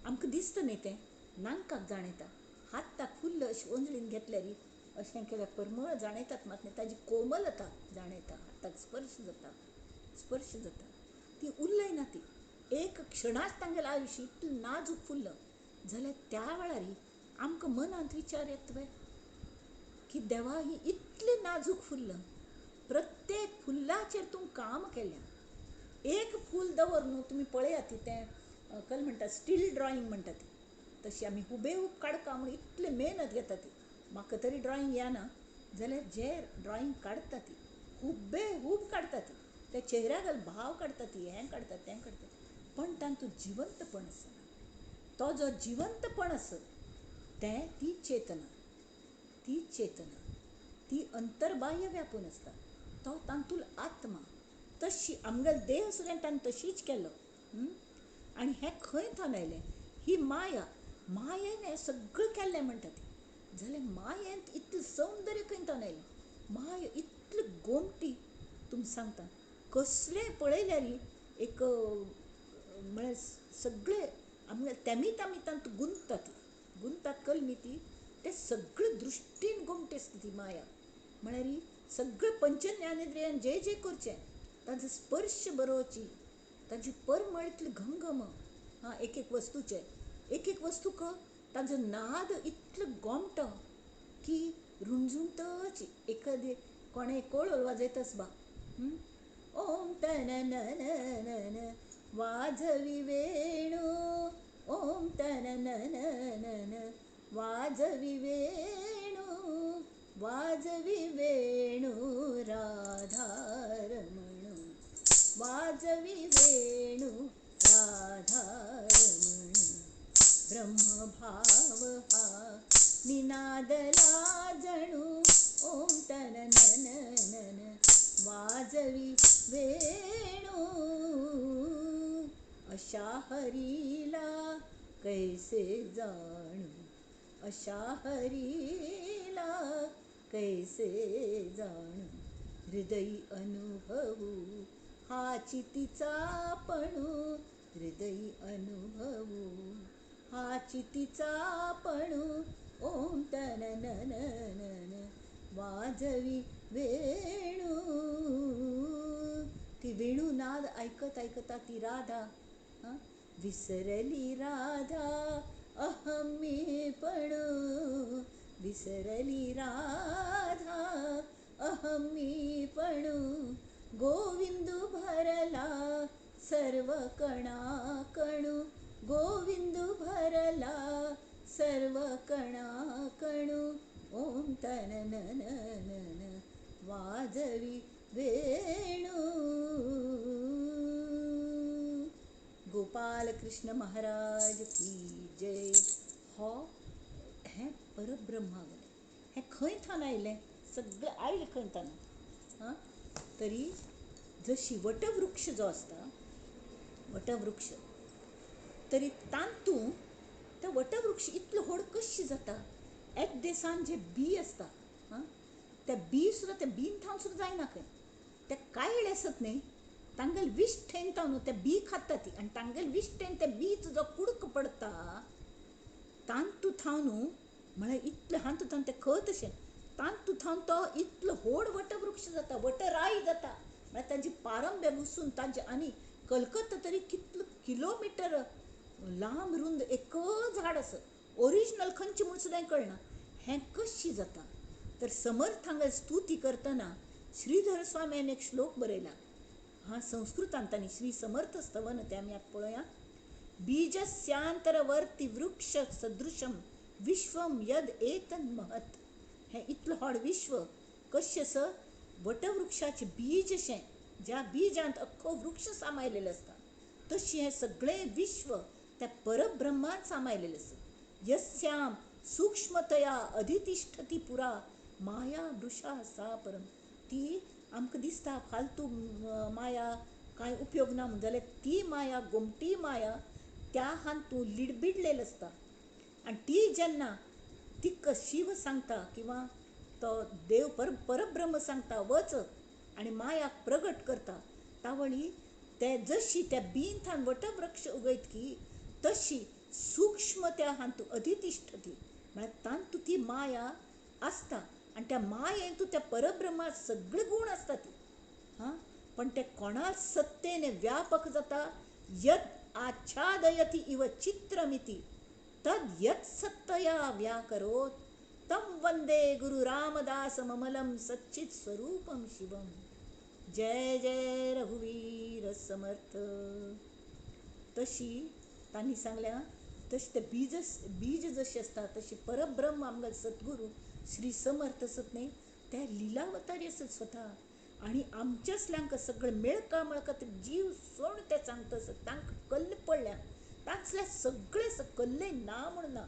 आमकां दिसता न्ही, तें नांकाक जाणयता. हाताक फुल्ल अशें ओंजळीन घेतल्यार अशें केल्यार परमळ जाणयतात मात न्ही, ताजी कोमलता जाणयता, हाताक स्पर्श जाता, स्पर्श जाता. ती उलयना, ती एक क्षणाच तांगेलें आयुश्य इतलें नाजूक फुल्ल. जाल्यार त्या वेळार आमकां मनांत विचार येता की देवा ही इतलें नाजूक फुल्ल, प्रत्येक फुल्लाचेर तूं काम केलें. एक फूल दवर न्हू, तुमी पळयात तें कल म्हणटा स्टील ड्रॉइंग म्हणटा ती, तशी आमी हुबेहूब काडका म्हूण इतले मेहनत घेता ती. म्हाका तरी ड्रॉइंग येना, जाल्यार जे ड्रॉइंग काडटा ती हुबेहूब काडटा ती, त्या चेहऱ्याक भाव काडटा ती, हें काडटा तें काडटा, पण तातूंत जिवंतपण आसना. तो जो जिवंतपण आसा तें ती चेतना, ती चेतना ती अंतर्बाह्य व्यापून आसता, तो तातूंत आत्मा. तशी आमगेलो देह सुद्दां ताणें तशीच केलो. आनी हें खंय थावन आयलें? ही माया, मायेन हें सगळें केल्लें म्हणटा ती. जाल्यार मायेंत इतलें सौंदर्य खंय थावन आयलें? माया इतली गोमटी, तुमकां सांगता, कसलें पळयल्यार एक म्हळ्यार सगळें आमगे तेमीत आमी तातूंत गुंततात, गुंततात कल न्ही ती, ते सगळे दृश्टीन गोमटी आसता ती माया. म्हळ्यार सगळें पंचज्ञानेंद्रियान जे जे करचें, ताजो स्पर्श बरोवची, ताजी परमळ इतली घमघम, हां, एक एक वस्तूचे, एक एक वस्तूक ताजो नाद इतलो गोमटो की रुणझुणतच एखादी कोणें कोळोल वाजयताच बा, ओम तन न न वाजवी वेणू, ओम तन न न वाजवी वेणू, वाजवी वेणू राधा रमणू, वाजवी वेणू राधा रमणू, ब्रह्मभाव हा निनादला जणू, ओम तन न न वाजवी वेणू, अशा हरीला कैसे जाणू, अशा हरीला कैसे जाणू, हृदय अनुभवू हा चितीचा पणू, हृदय अनुभवू हा चितीचा पणू, ओम तन न न वाजवी वेणू. ती वेणू नाद ऐकत ऐकता ती राधा विसरली, राधा अहमीपणू, विसरली राधा अहमीपणू, गोविंदू भरला सर्व कणाकणू, गोविंदू भरला सर्व कणाकणू. गोपाल कृष्ण महाराज की जय. हो हें परब्रह्मा गेलें. हें खंय थावन आयलें? सगळें आयलें खंय थावन? आं, तरी जशी वटवृक्ष जो आसता, वटवृक्ष, तरी तातूंत तो वटवृक्ष इतलो व्हड कशी जाता? एक देसान जे बी आसता, आं, त्या बी सुद्दां त्या बीन थावन सुद्दां जायना खंय. ते कायळे आसत न्ही, तांगेले विश्ठेन थावन ते बी खाता ती, आनी तांगेले विश्ठेन ते बीच जो कुडको पडता तांतू थावन, म्हळ्यार इतलें हातूंत थावन तें खत अशें तांतू थावन तो इतलो व्हड वटवृक्ष जाता, वटराय जाता. म्हळ्यार तांची पारंब्या घुसून तांचे, आनी कलकत्ता तरी कितलो किलोमिटर लांब रुंद एक झाड आसा, ओरिजिनल खंयचें म्हूण सुद्दां कळना. हें कशी जाता? तर समर्थ हांगा स्तुती करतना श्रीधर स्वाम्यान एक श्लोक बरयला, हा संस्कृतांत तांणी श्री समर्थ स्तवन, तें आमी आतां पळोवया. बीजस्यांतरवर्ती वृक्ष सदृशम विश्वम यद एतन महत. हें इतलें व्हड विश्व कशें आसा? वटवृक्षाचें बीज अशें, ज्या बीजांत अख्खो वृक्ष सामायलेलो आसता, तशें हें सगळें विश्व त्या परब्रह्मान सामायलेलें आसा. यस्याम सूक्ष्मतया अधितिष्ठति पुरा माया वृषा सा परम. ती आमकां दिसता फालतू माया, कांय उपयोग ना म्हूण, जाल्यार ती माया गोमटी माया त्या हातूंत लिडबिडलेली आसता. आनी ती जेन्ना तिका शिव सांगता किंवा तो देव परब्रह्म सांगता वच आनी मायाक प्रगट करता, तावळी ते जशी त्या बीन थावन वटवृक्ष उगयत की तशी सूक्ष्म त्या हातूंत अधितिष्ठती, म्हळ्यार तातूंत ती माया आसता. आनी त्या मायेंतू त्या परब्रह्मा सगळे गूण आसता ती. हां, पण ते कोणा सत्तेने व्यापक जाता, यद आच्छादयति इव चित्रमिति तद यत् सत्तया व्याकरोत् तम वंदे गुरु रामदास ममलम सच्चित स्वरूपम शिवम. जय जय रघुवीर समर्थ. तशी तांणी सांगल्या तशें ते बीज बीज जशें आसता तशी परब्रह्म आमगेले सद्गुरू श्री समर्थ आसत न्ही, ते लिलावतारी आसत स्वता. आनी आमच्या असल्यांक सगळें मेळका मेळका ते जीव सोड ते सांगता आसत, तांकां कल्ले पडल्या तांतले सगळे कल्ले ना म्हूण ना,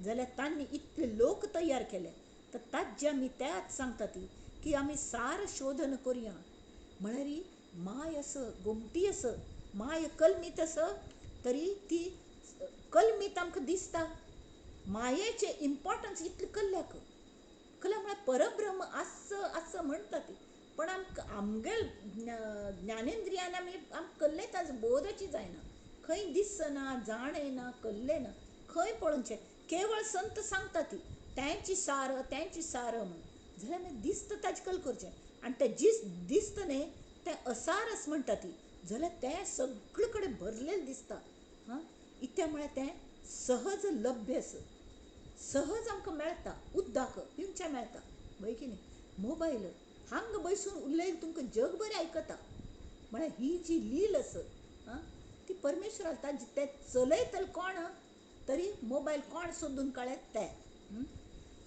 जाल्यार तांणी इतले लोक तयार केले. तर ताजे आमी त्याच सांगता ती की आमी सार शोधन करुया. म्हळ्यार माय आस, गोमटी आस, माय कलमीत आस, तरी ती कलमीत आमकां दिसता. मायेचें इम्पोर्टन्स इतलें कल्ल्याक कला म्हळ्यार परब्रह्म आस आस म्हणटा ती, पण आमकां आमगेल ज्ञानेंद्रियान आमी आमकां कल्लें ताजो बोधची जायना, खंय दिसना, जाण येना, कल्लें ना, खंय पळोवचें. केवळ संत सांगता ती त्यांची सार त्यांची सार म्हूण, जाल्यार मागीर दिसता ताजें कल करचें. आनी तें दिसता न्ही तें असारस म्हणटा ती, जाल्यार तें सगळे कडेन भरलेलें दिसता. हां, इत्या म्हळ्यार तें सहज लभ्य आसा, सहज आमकां मेळटा, उदक पिवचें मेळटा, वय की न्ही. मोबायल हांगा बसून उलयलें तुमकां जगभर आयकता. म्हळ्यार ही जी लील आसा, आं, ती परमेश्वराक ताजी ते चलयतले कोण, तरी मोबायल कोण सोदून काडले ते.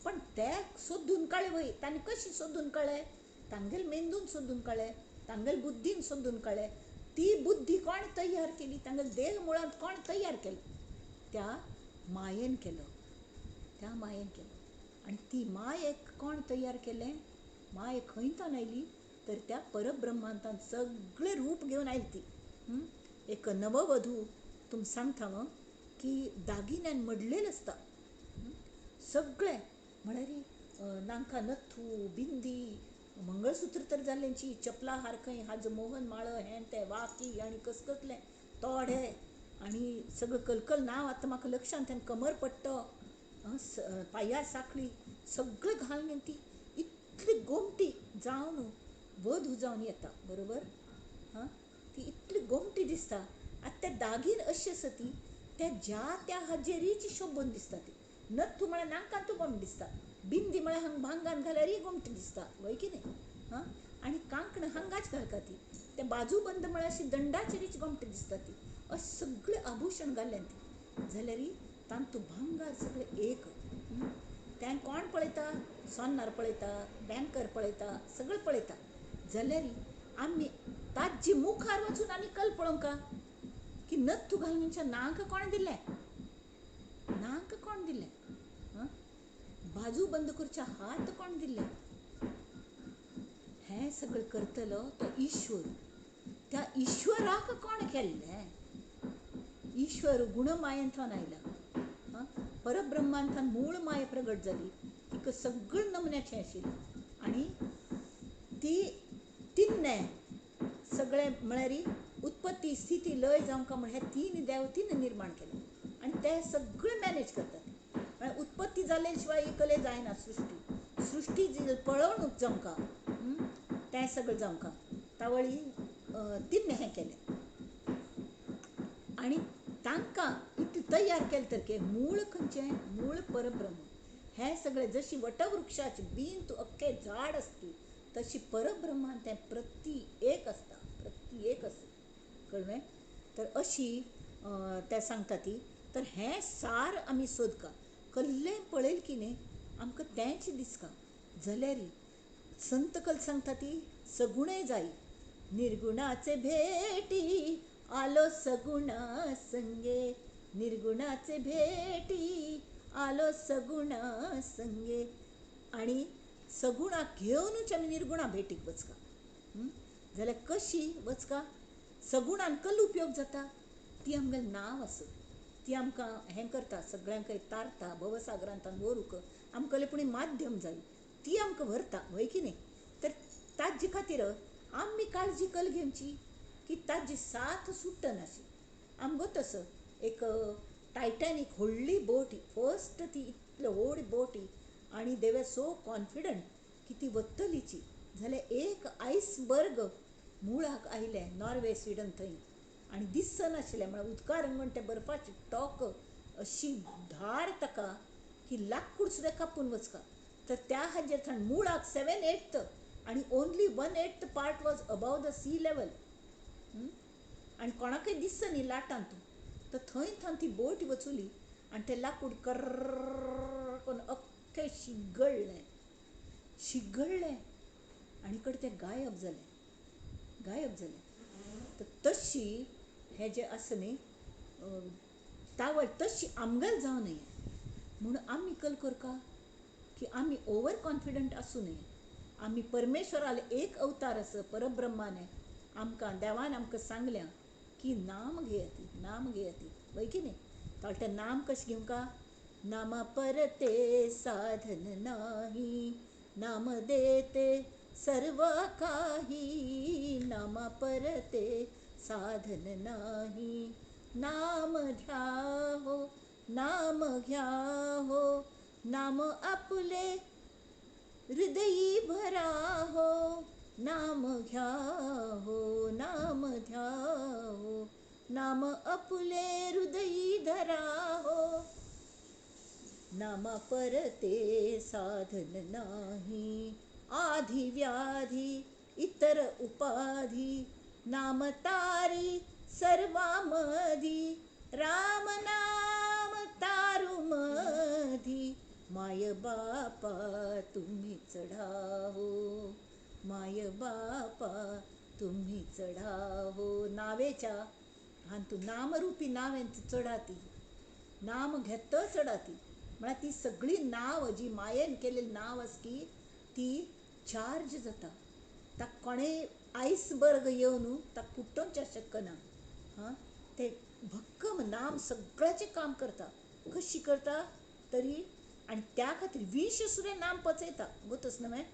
पण ते सोदून काडले वय, तांणी कशें सोदून काडले? तांगेले मेंदून सोदून काडले, तांगेले बुद्दीन सोदून काडले. ती बुद्धी कोण तयार केली? तांगेले देह मुळांत कोण तयार केलो? त्या मायेन केलो, त्या मायेन केलो. आनी ती मायेक कोण तयार केलें? माय खंय तान आयली? तर त्या परब्रह्मांतान सगळें रूप घेवन आयली ती. एक नववधू तुमकां सांगता हांव की दागिन्यान मडलेलें आसता सगळें, म्हळ्यार नांकां नथू, बिंदी, मंगळसूत्र तर जाल्यांची, चपला हार खंय, हाजो मोहन माळ, हें तें वाकी आनी कसकसलें तोडे आनी सगळें कलकल नांव आतां म्हाका लक्षांत, कमरपट्टो, पांयार साखळी सगळें घालून ती इतली गोमटी जावन वधू जावन येता, बरोबर. हां, ती इतली गोमटी दिसता. आतां ते दागीन अशी आसा ती त्या ज्या त्या हाजेरीची शोभून दिसता ती. नथू म्हळ्यार नाकांतू गोमटी दिसता, बिंदी म्हळ्यार हांगा भांगान घाल्यारय गोमटी दिसता, वय की न्ही. हां, आनी कांकणां हांगाच घालता ती, ते बाजूबंद म्हळ्यार अशी दंडाचेरीच गोमटी दिसता ती. अशें सगळें आभूशण घाल्लें ती, जाल्यार तांतू भांगार सगळें एक. तें कोण पळयता? सोनार पळयता, बँकर पळयता, सगळें पळयता. जाल्यार आमी ताजी मुखार वचून आमी कल पळोवंक की नत्थू घालूनच्या नाक कोण दिलें, नाक कोण दिलें, बाजू बंद करच्या हात कोण दिले, हें सगळें करतलो तो ईश्वर. त्या ईश्वराक कोण केल्लें? ईश्वर गुणमायेंतल्यान आयला, परब्रह्मांतल्यान मूळ माय प्रगट जाली, तिका सगळें नमुन्याचें आशिल्लें आनी ती तिन्ने सगळें म्हळ्यार उत्पत्ती स्थिती लय जावंक म्हण हे तीन देव तीन निर्माण केले आनी ते सगळें मॅनेज करतात. म्हळ्यार उत्पत्ती जाले शिवाय कले जायना सृश्टी, सृश्टी जी पळोवणूक जावंक तें सगळें जावंक तावळी तिन्ने हें केलें आनी तांकां इतलें तयार केलें तर मूळ खंयचें, मूळ परब्रह्म. हें सगळें जशी वटवृक्षाची बीन तूं अख्खें झाड आसता तशी परब्रह्मान तें प्रति एक आसता, प्रति एक आसता, कळ्ळें? तर अशी तें सांगता ती. तर हें सार आमी सोदका, कल्लें पळयल की न्ही आमकां तेंच दिसता. जाल्यार संत कल सांगता ती सगुणे जाय, निर्गुणाचे भेटी आलो सगुणा संगे, निर्गुणाचे भेटी आलो सगुणा संगे. आनी सगुणाक घेवनूच आमी निर्गुणा भेटीक वचका जाल्यार कशी वचका? सगुणान कल उपयोग जाता, ती आमगेलें नांव आसा, ती आमकां हें करता, सगळ्यांक तारता भवसागरांतल्यान व्हरूंक आमकां पूण माध्यम जाय, ती आमकां व्हरता, व्हय की न्ही? तर ताजे खातीर आमी काळजी कल घेवची की ताजी साथ सुटनाशी. आमगो तसो एक टायटॅनीक व्हडली बोट, फर्स्ट ती इतली व्हड बोटी आनी दे वर सो कॉन्फिडंट की ती वतलीची, जाल्यार एक आयसबर्ग मुळाक आयलें नॉर्वे स्विडन थंय आनी दिसनाशिल्लें, म्हळ्यार उदका रंगण तें बर्फाचें टोक अशी धार ताका की लाकूड सुद्दां कापून वचका. तर त्या हाजेर थंय मुळाक 7/8 आनी only 1/8 part was above the sea level आनी कोणाकय दिसना न्ही लाटान तूं. तर थंय थंय ती बोट वचुली आनी तें लाकूड कर्र करून अख्खें शिगळ्ळें, शिगळ्ळें आनी कडेन तें गायब जालें, गायब जालें. तर तशी हें जें आसा न्ही तावळ तशी आमगेल जावं नये म्हूण आमी कल करका की आमी ओवर कॉन्फिडंट आसूं नये. आमी परमेश्वराले एक अवतार आसा परब्रह्माने आमकां देवान आमकां सांगल्या की नाम घेयाती, नाम घेयाती, वय की न्ही? तर तें नाम कशें घेवंका? नामा परते साधन नाही, नाम देते सर्व काही, नामा परते साधन नाही, नाम घ्याहो नाम घ्याहो, नाम आपले हृदयी भराहो, नाम घ्याहो नाम घ्याहो, नाम आपले हृदयी धराहो, नामा परते साधन नाही, आधी व्याधी इतर उपाधी, नाम तारी सर्वामधी, राम नाम तारुमधी, my बापा तुम्ही चढाहो, my बापा तुम्ही चढाहो. नावेच्या हातून नामरूपी नावेन चढाती, नाम घेत चढाती, म्हळ्यार ती सगळी नांव जी मायेन केलेली नांव आसा की ती चार्ज जाता. ताका कोणें आयसबर्ग येवन ताका फुटोवचें शकना. हां, तें भक्कम नाम सगळ्याचें काम करता. कशी करता तरी आनी त्या खातीर विश सुद्दां नाम पचयता. गोतच न्हय?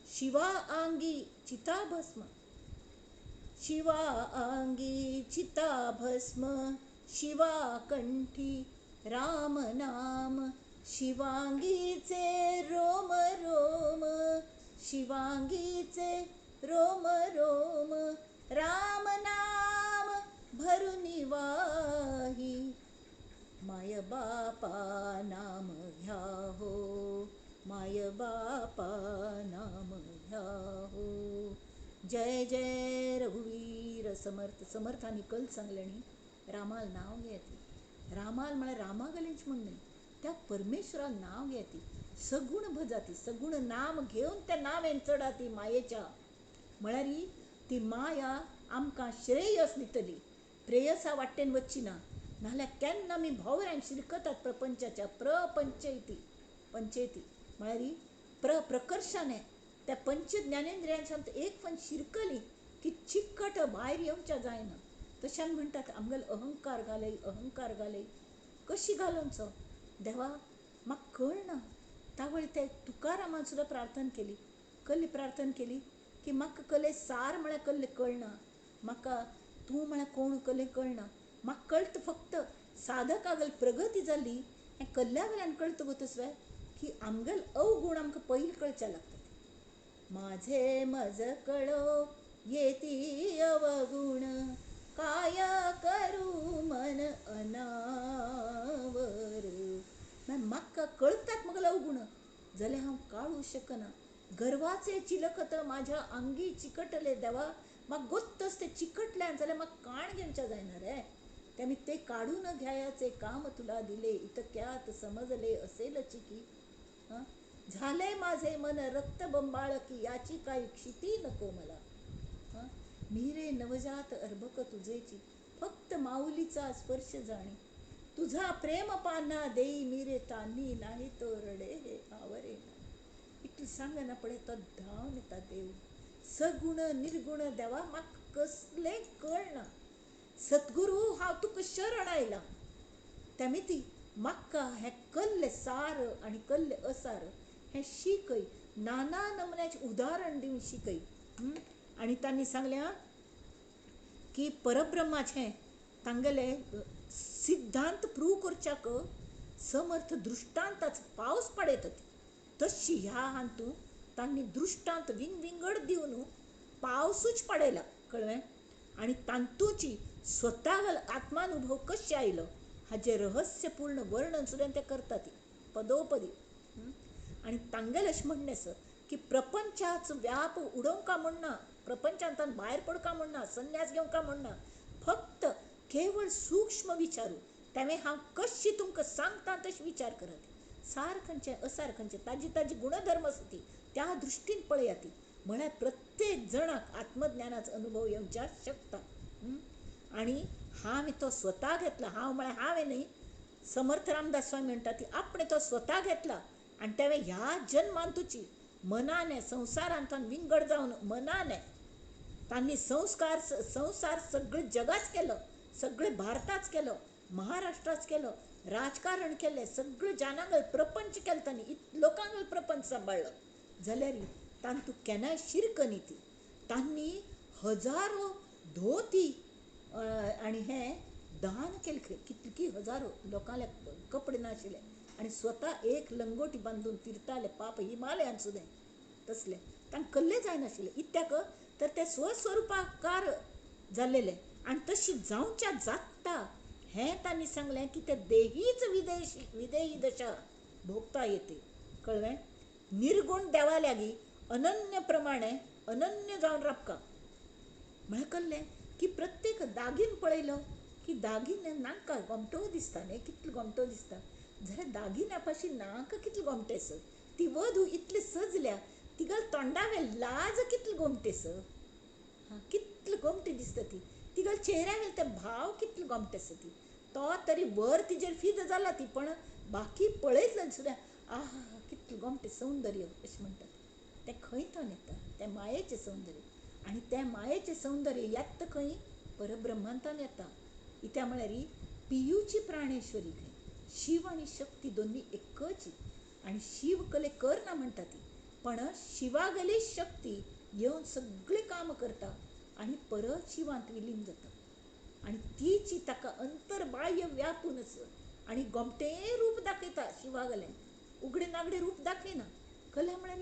शिवा आंगी चिता भस्म, शिवा आंगी चिता भस्म, शिवा कंठी राम नाम, शिवांगीचे रोम रोम, शिवांगीचे रोम रोम, राम नाम भरुनी वाही, my बापा नाम घ्या हो, my बापा नाम घ्या हो. जय जय रघुवीर समर्थ. समर्थांनी कल सांगलें न्ही, रामाल नांव घेयात. रामाल म्हळ्यार रामा गलेंच म्हूण न्हय, त्या परमेश्वरान नांव घेयाती, सगुण भजाती, सगुण नाम घेवन त्या नांवेन चडाती मायेच्या. म्हळ्यार ती माया आमकां श्रेयस दितली. प्रेयसा वाटेन वच्ची ना, नाल्यार केन्ना आमी भोंवऱ्यान शिरकतात प्रपंचाच्या. प्रपंचयती पंचयती म्हळ्यार प्रकर्शाने त्या पंच ज्ञानेंद्रियांच्यान एक पण शिरकली की चिकट भायर येवच्या जायना. तशान म्हणटात आमगेलो अहंकार घालय, अहंकार घालय. कशी घालोवचो देवा म्हाका कळना. तावळ ते तुकारामान सुद्दां प्रार्थना केली. कसली प्रार्थना केली की म्हाका कले सार म्हळ्यार कल्ले कळना, म्हाका तूं म्हळ्यार कोण कले कळना, म्हाका कळटा फक्त साधकागल प्रगती जाली हें कल्ल्या वेल्यान कळटा गो तसवें की आमगेल अवगूण आमकां पयलीं कळचे लागतात. माझे मज कळो येती अवगुण, काय करू मन अनावर. म्हाका कळतात म्हगेले अवगुण जाल्यार हांव काडूं शकना. गर्वाचे चिलखत माझ्या आंगी चिकटले देवा, म्हाका गोत्तच ते चिकटल्यान जाल्यार म्हाका काण घेवच्या जायना रे. ते मी ते काडून घ्यायचे काम तुला दिले, इतक्यात समजले असेल चिकी. झाले माझे मन रक्त बंबाळ की, याची काही क्षिती नको मला. मी रे नवजात अर्भक तुझेची, फक्त माऊलीचा स्पर्श जाणे. तुझा प्रेम पाना देई मी रे तानी, नाही तो रडे हे आवरे. इतलें सांगना पळय तो धांवन येता देव. सगुण निर्गुण देवा म्हाका कसलें कळना. सद्गुरू हांव तुका शरण आयलां. तेमी ती म्हाका हें कल्लें सार आनी कल्लें असार हें शिकय, नाना नमुन्याचें उदाहरण दिवन शिकय. आनी तांणी सांगलें की परब्रह्माचें तांगेले सिद्धांत प्रूव करच्याक समर्थ दृश्टांताचो पावस पडयतात. तशी ह्या हातूंत तांणी दृश्टांत विंगविंगड दिवन पावसूच पडयला, कळ्ळें. आनी तातूंची स्वता आत्मानुभव कशें आयलो हाजें रहस्यपूर्ण वर्णन सुद्दां ते करतात पदोपदी. आनी तांगेलें अशें म्हणणें आसा की प्रपंचाचो व्याप उडोवंक म्हणना, प्रपंचांतल्यान भायर पडूंक म्हणना, संन्यास घेवंक म्हणना, फक्त केवळ सूक्ष्म विचारू. तेवें हांव कशी तुमकां सांगता तशें विचार करात. सार खंयचें असार खंयचें, ताजी ताजी गुणधर्म आसा ती त्या दृश्टीन पळयात ती. म्हळ्यार प्रत्येक जणाक आत्मज्ञानाचो अनुभव येवच्या शकता. आनी हांवें तो स्वता घेतला. हांव म्हळ्यार हांवें न्ही, समर्थ रामदास स्वामी म्हणटा ती आपणें तो स्वता घेतला आनी तेवें ह्या जन्मान तुची मनाने संवसारांतल्यान विंगड जावन मनाने तांणी संस्कार संवसार सगळे जगाच केलो, सगळे भारताच केलो, महाराष्ट्राच केलो, राजकारण केलें, सगळे जानांगल प्रपंच केलो तांणी, लोकांगल प्रपंच सांबाळ्ळो. जाल्यार तांतू केन्नाय शिरकनी ती. तांणी हजारो धोती आनी हें दान केलें, कितकी हजारो लोकांले कपडे नाशिल्ले आनी स्वता एक लंगोटी बांदून फिरताले पाप हिमालयान सुद्दां तसले. तांकां कल्ले जायनाशिल्ले इत्याक तर ते स्वस्वरुपाकार जाल्लेले. आनी तशी जावच्या जाता हें तांणी सांगलें की ते देहीच विदेशी विदेही दशा भोगता येते, कळ्ळें. निर्गुण देवा लागीं अनन्य प्रमाणे अनन्य जावन राबका. म्हळ्यार कळ्ळें की प्रत्येक दागीन पळयलो की दागिने नाका गोमटो दिसता न्ही, कितलो गोमटो दिसता जाल्यार दागिन्या पाशी नाका कितले गोमटे सर. ती वधू इतली सजल्या तिगेले तोंडावेल लाज कितले गोमटे सर, कितले गोमटे दिसता ती. तिगेले चेहऱ्यावेल ते भाव कितले गोमटे आसा ती. तो तरी वर तिजेर फिद जाला ती, पण बाकी पळयतले सुद्दां आहा कितले गोमटे सौंदर्य अशें म्हणटात. तें खंय थंय येता तें मायेचें सौंदर्य. आनी तें मायेचें सौंदर्य येता खंय परब्रह्मांतान येता. इत्या म्हळ्यार पियूची प्राणेश्वरी खंय शिव आनी शक्ती दोन्ही एकच. आनी शिव कले करना म्हणटा ती, पण शिवागली शक्ती येवन सगळें काम करता आनी परत शिवांत विलीन जाता. आनी तीची ताका अंतर्बाह्य व्यापूनच आनी गोमटें रूप दाखयता शिवागलें, उगडे नागडे रूप दाखयना. कला म्हळ्यार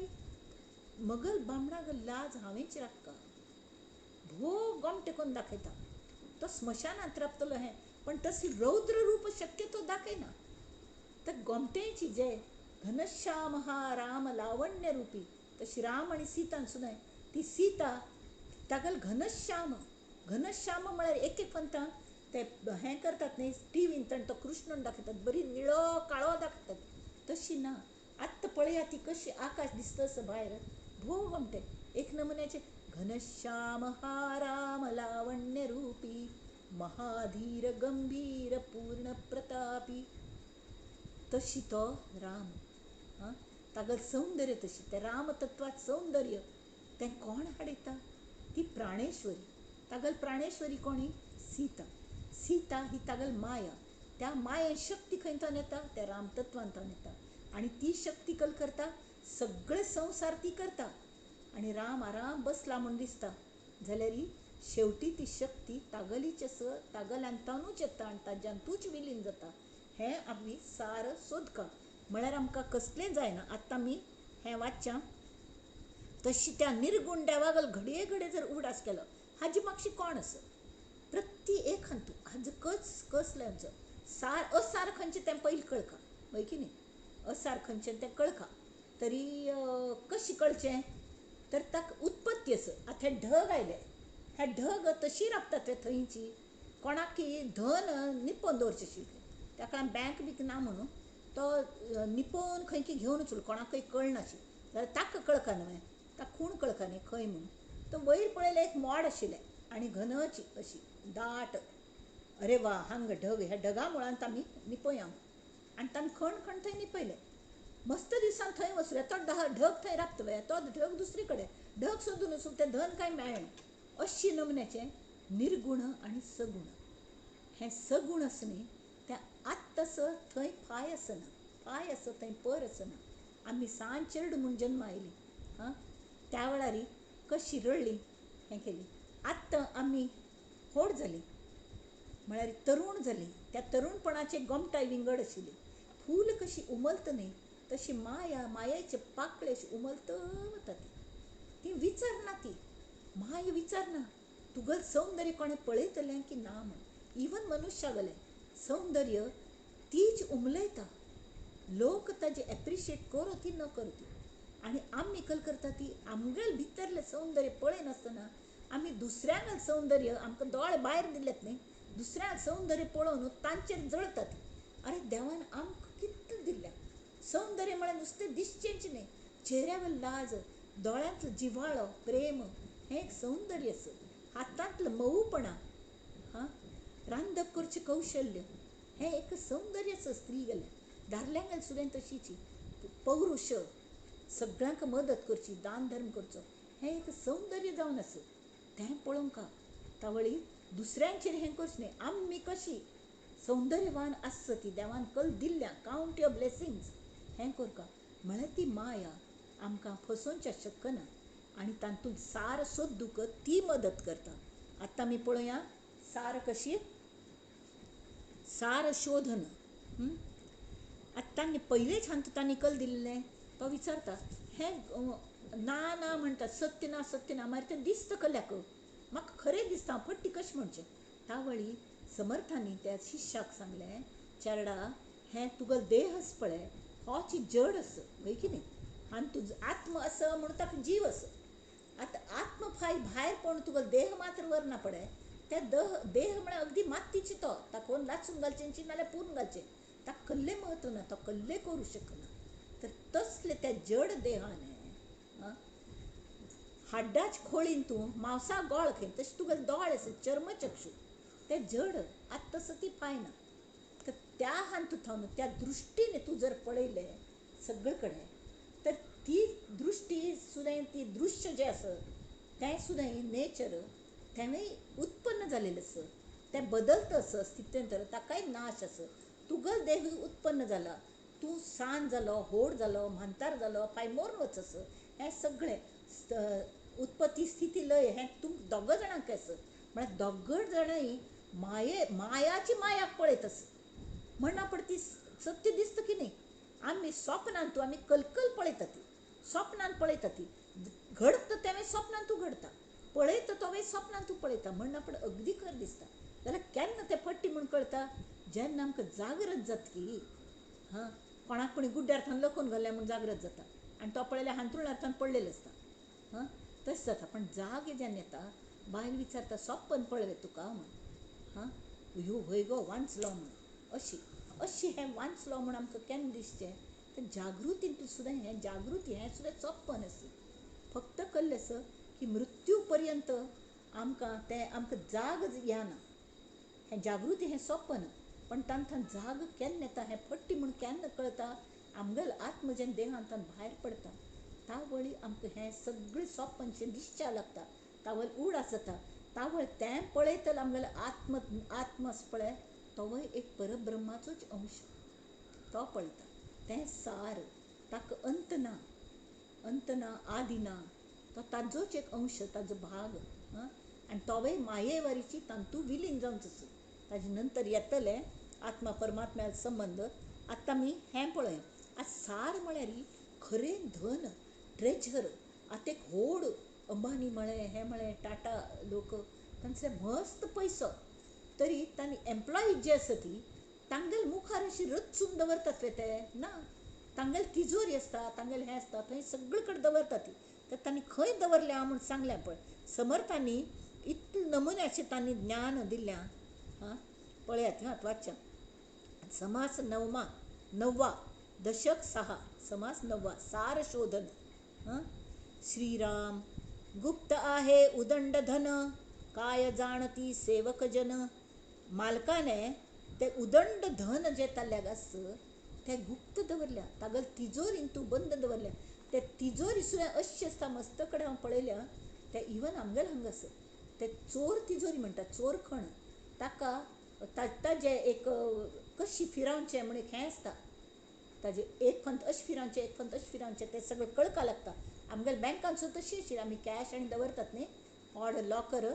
मगल बामणाक लाज हांवेंच राखका भो गोमटें करून दाखयता. तो स्मशानांत राबतलो हें, पण तसली रौद्र रूप शक्यतो दाखयना. तर गोमटेची जे घनश्याम हा राम लावण्य रूपी, तशी राम आनी सीतान सुद्दां ती सीता तागेल घनश्याम. घनश्याम म्हळ्यार एक एक पंथां ते हें करतात न्ही टिवीन तो कृष्ण दाखयतात, बरी निळो काळो दाखयतात, तशी ना. आत्तां पळया ती कशी आकाश दिसता असो भायर भोव गोमटें एक नमुन्याचें घनश्याम हा राम लावण्य रूपी. महाधीर गंभीर पूर्ण प्रतापी. तशी तो राम. आं, तागेलें सौंदर्य तशी, तें रामतत्वात सौंदर्य तें कोण हाडयता? ती प्राणेश्वरी. तागेली प्राणेश्वरी कोणी? सीता. सीता ही तागेली माया. त्या माये शक्ती खंयच्यान येता? त्या रामतत्वांतल्यान येता. आनी ती शक्ती कल करता सगळे संवसार ती करता. आनी राम आराम बसला म्हूण दिसता जाल्यार शेवटी ती शक्ती तागेलीच आसा, तागेल्यांतूच येता आनी ताज्यांतूच विलीन जाता. हें आमी सार सोदका म्हळ्यार आमकां कसलें जायना. आतां आमी हें वाचच्या तशी त्या निर्गुण देवागल घडये घडये जर उगडास केलो, हाजी मागशी कोण आसा? प्रति एक हातूं हाजो कस कसलें आमचो सार असार खंयचें तें पयलीं कळका, हय की न्ही? असार खंयचें तें कळका. तरी कशें कळचें तर ताका उत्पत्ती आसा. आतां हे ढग आयले, हे ढग तशी राबतात ते थंयची कोणाक धन निपोवन दवरचें आशिल्लें, ताका बँक बीक ना म्हणून तो निपोवन खंय की घेवन वचून कोणाकय कळनाशिल्लें जाल्यार ताका कळका न्हय, ताका खूण कळका न्ही खंय म्हणून. तो वयर पळयलें एक मोड आशिल्लें आनी घनची अशी दाट. अरे वा, हांगा ढग, ह्या ढगा मुळांत आमी निपोया. आनी ताणें खण खण थंय निपयलें. मस्त दिसान थंय वचलें, तो ढग थंय राबता, तो ढग दुसरी कडेन, ढग सोदून वचून तें धन कांय मेळना. अशी नमुन्याचें निर्गुण आनी सगुण. हें सगुण आसा न्ही तें आत्त आसा थंय फाय आसना, फाय आसा थंय पर आसना. आमी सान चेरडूं म्हूण जन्मा आयलीं, आं, त्या वेळार कशी रडली हें केली. आत्तां आमी व्हड जालीं म्हळ्यार तरूण जालीं. त्या तरुणपणाचे गोमटाय विंगड आशिल्ली. फूल कशी उमलत न्ही तशी माया, मायेचे पाकळे अशी उमलत वता. ती ती विचारना, ती माया विचारना तुगेलें सौंदर्य कोणें पळयतलें की ना म्हूण. इवन मनुष्यागलें सौंदर्य तीच उमलयता, लोक ताजें एप्रिशिएट करो ती न करो ती. आनी आमी कल करता ती आमगेले भितरलें सौंदर्य पळयनासतना आमी दुसऱ्यांगेलें सौंदर्य, आमकां दोळे भायर दिल्यात न्ही, दुसऱ्यांगेलें सौंदर्य पळोवन तांचेर जळतात. अरे देवान आमकां कितलें दिल्लें सौंदर्य म्हळ्यार नुस्तें दिसचेंच न्ही, चेहऱ्यावेलो लाज, दोळ्यांतलो जिवाळो, प्रेम, हें एक सौंदर्य आसा. हातांतलो मोवपणा, हां, रांदप करचें कौशल्य, हें एक सौंदर्य आसा स्त्री गेलें. दादल्यांगेलें सुद्दां तशीच पौरुष, सगळ्यांक मदत करची, दान धर्म करचो, हें एक सौंदर्य जावन आसा. तें पळोवंक तावळी दुसऱ्यांचेर हें करचें न्ही. आमी कशी सौंदर्यवान आसता ती देवान कल दिल्ल्या, कावंट your blessings, हें करका म्हळ्यार ती माया आमकां फसोवच्या शकना आनी तातूंत सार सोदूंक ती मदत करता. आतां आमी पळोवया सार कशी, सार शोधन. आतां तांणी पयलेच हातूंत तांणी कल दिल्लें, तो विचारता हें ना ना म्हणटा, सत्य ना सत्य ना, मागीर तें दिसता कल्याक म्हाका खरें दिसता, फट्टी कशें म्हणचें. तावळी समर्थांनी त्या शिष्याक सांगलें, चेरडा हें तुगेलो देह पळय, होच जड आसा, हय की न्ही? आनी तुजो आत्म आसा म्हणून ताका जीव आसा. आतां आत्म फाय भायर पडून तुगेलो देह मात्र वरना पळय, त्या देह म्हळ्यार अगदी मातीची, तो ताका लासून घालचें नाल्यार पुरून घालचें, ताका कसलें म्हत्व ना, तो कसलें करूं शकना. तर तसलें त्या जड देहान हाड्डाच खोळीन तूं मांसा गोळ खंय, तशें तुगेले दोळे आसा चर्मचक्षू, ते जड आतां तसो ती पायना. तर त्या हातूंत त्या दृश्टीने तूं जर पळयलें सगळे कडेन तर ती दृश्टी सुद्दां, ती दृश्य जें आसा तें सुद्दां नेचर तेंवूय उत्पन्न जालेलें आसा, तें बदलता आसा स्थित्यंतर, ताकाय नाश आसा. तुगेलो देह उत्पन्न जाला, तूं सान जालो, व्हड जालो, म्हांतार जालो, फाय मोरून वच आसा, हें सगळें उत्पत्ती स्थिती लय हें तुमकां दोग जाणांक आसा. म्हळ्यार दोग जाणांय माये मायाची मायाक पळयत आसा म्हणना पण ती सत्य दिसता की न्ही. आमी स्वप्नान तूं आमी कलकल पळयता, ती स्वप्नान पळयता, ती घडता तेंवूय स्वप्नान तूं घडता, पळयता तोवूय स्वप्नान तूं पळयता, म्हणना पण अगदी खर दिसता. जाल्यार केन्ना तें फट्टी म्हूण कळटा? जेन्ना आमकां जागृत जातकी. हां, कोणाक कोणी गुड्ड्यार थंय लखून घालें म्हूण जागृत जाता आनी तो पळयल्यार हांतरुणार थंय पडलेलो आसता. हां, तशें जाता. पण जाग जेन्ना येता, बायल विचारता सपन पळयलें तुका म्हूण, हां, ह्यो हय गो वांचलो म्हूण. अशी अशी हें वांचलो म्हूण आमकां केन्ना दिसचें? तर जागृतींत सुद्दां हें जागृती हें सुद्दां सपन आसा. फक्त कल्लें आसा की मृत्यू पर्यंत आमकां तें आमकां जाग येना. हें जागृती हें सोंपन, पण तांकां जाग केन्ना येता हें फट्टी म्हूण केन्ना कळटा, आमगेलो आत्म जेन्ना देहांतल्यान भायर पडटा तावळी आमकां हें सगळें सोंपनशें दिसच्या लागता, तावळ उडास जाता, तावळ तें पळयतलो आमगेलो आत्म आत्म आसा पळय तोवूय एक परब्रह्माचोच अंश, तो पळयता तें सार, ताका अंत ना, अंत ना, आदी ना, तो ताजोच एक अंश, ताजो भाग. आनी तोवूय मायेवारीची तांतू विलीन जावन आसा. ताजे नंतर येतलें आत्मा परमात्म्या संबंद. आतां आमी हें पळय, आतां सार म्हळ्यार खरें धन, ट्रेजर. आतां एक व्हड अंबानी म्हळें, हें म्हळें, टाटा लोक, तांचे मस्त पयसो, तरी तांणी एम्प्लॉईज जे आसा ती तांगेले मुखार अशी रचून दवरतात वे ते ना, तांगेले तिजोरी आसता, तांगेले हें आसता, थंय सगळे कडेन दवरतात ती. तर तांणी खंय दवरल्या म्हूण सांगलें पळय समर्थांनी, इतले नमुन्याचें तांणी ज्ञान दिल्लें. आं पळयात हां वाच्या, समास नवमा नववा दशक 6, समास नववा, सार शोधन. हां, श्रीराम गुप्त आहे उदंड धन, काय जाणती सेवक जन. मालकाने ते उदंड धन जे ताल्ल्याक आसा ते गुप्त दवरल्या, तागेले तिजोरीन तूं बंद दवरल्या. ते तिजोरी सुद्दां अशी आसता, मस्त कडेन हांव पळयल्या, ते इवन आमगेले हांगा आसा ते चोर तिजोरी म्हणटा, चोरखण. ताका ताजें एक कशी फिरावचें म्हूण एक हें आसता, ताजें एक फंत अशें फिरावचें, एक फंत अशें फिरावचें, तें सगळें कळका लागता. आमगेले बँकान सुद्दां तशी आशिल्ली, आमी कॅश आनी दवरतात न्ही ऑड लॉकर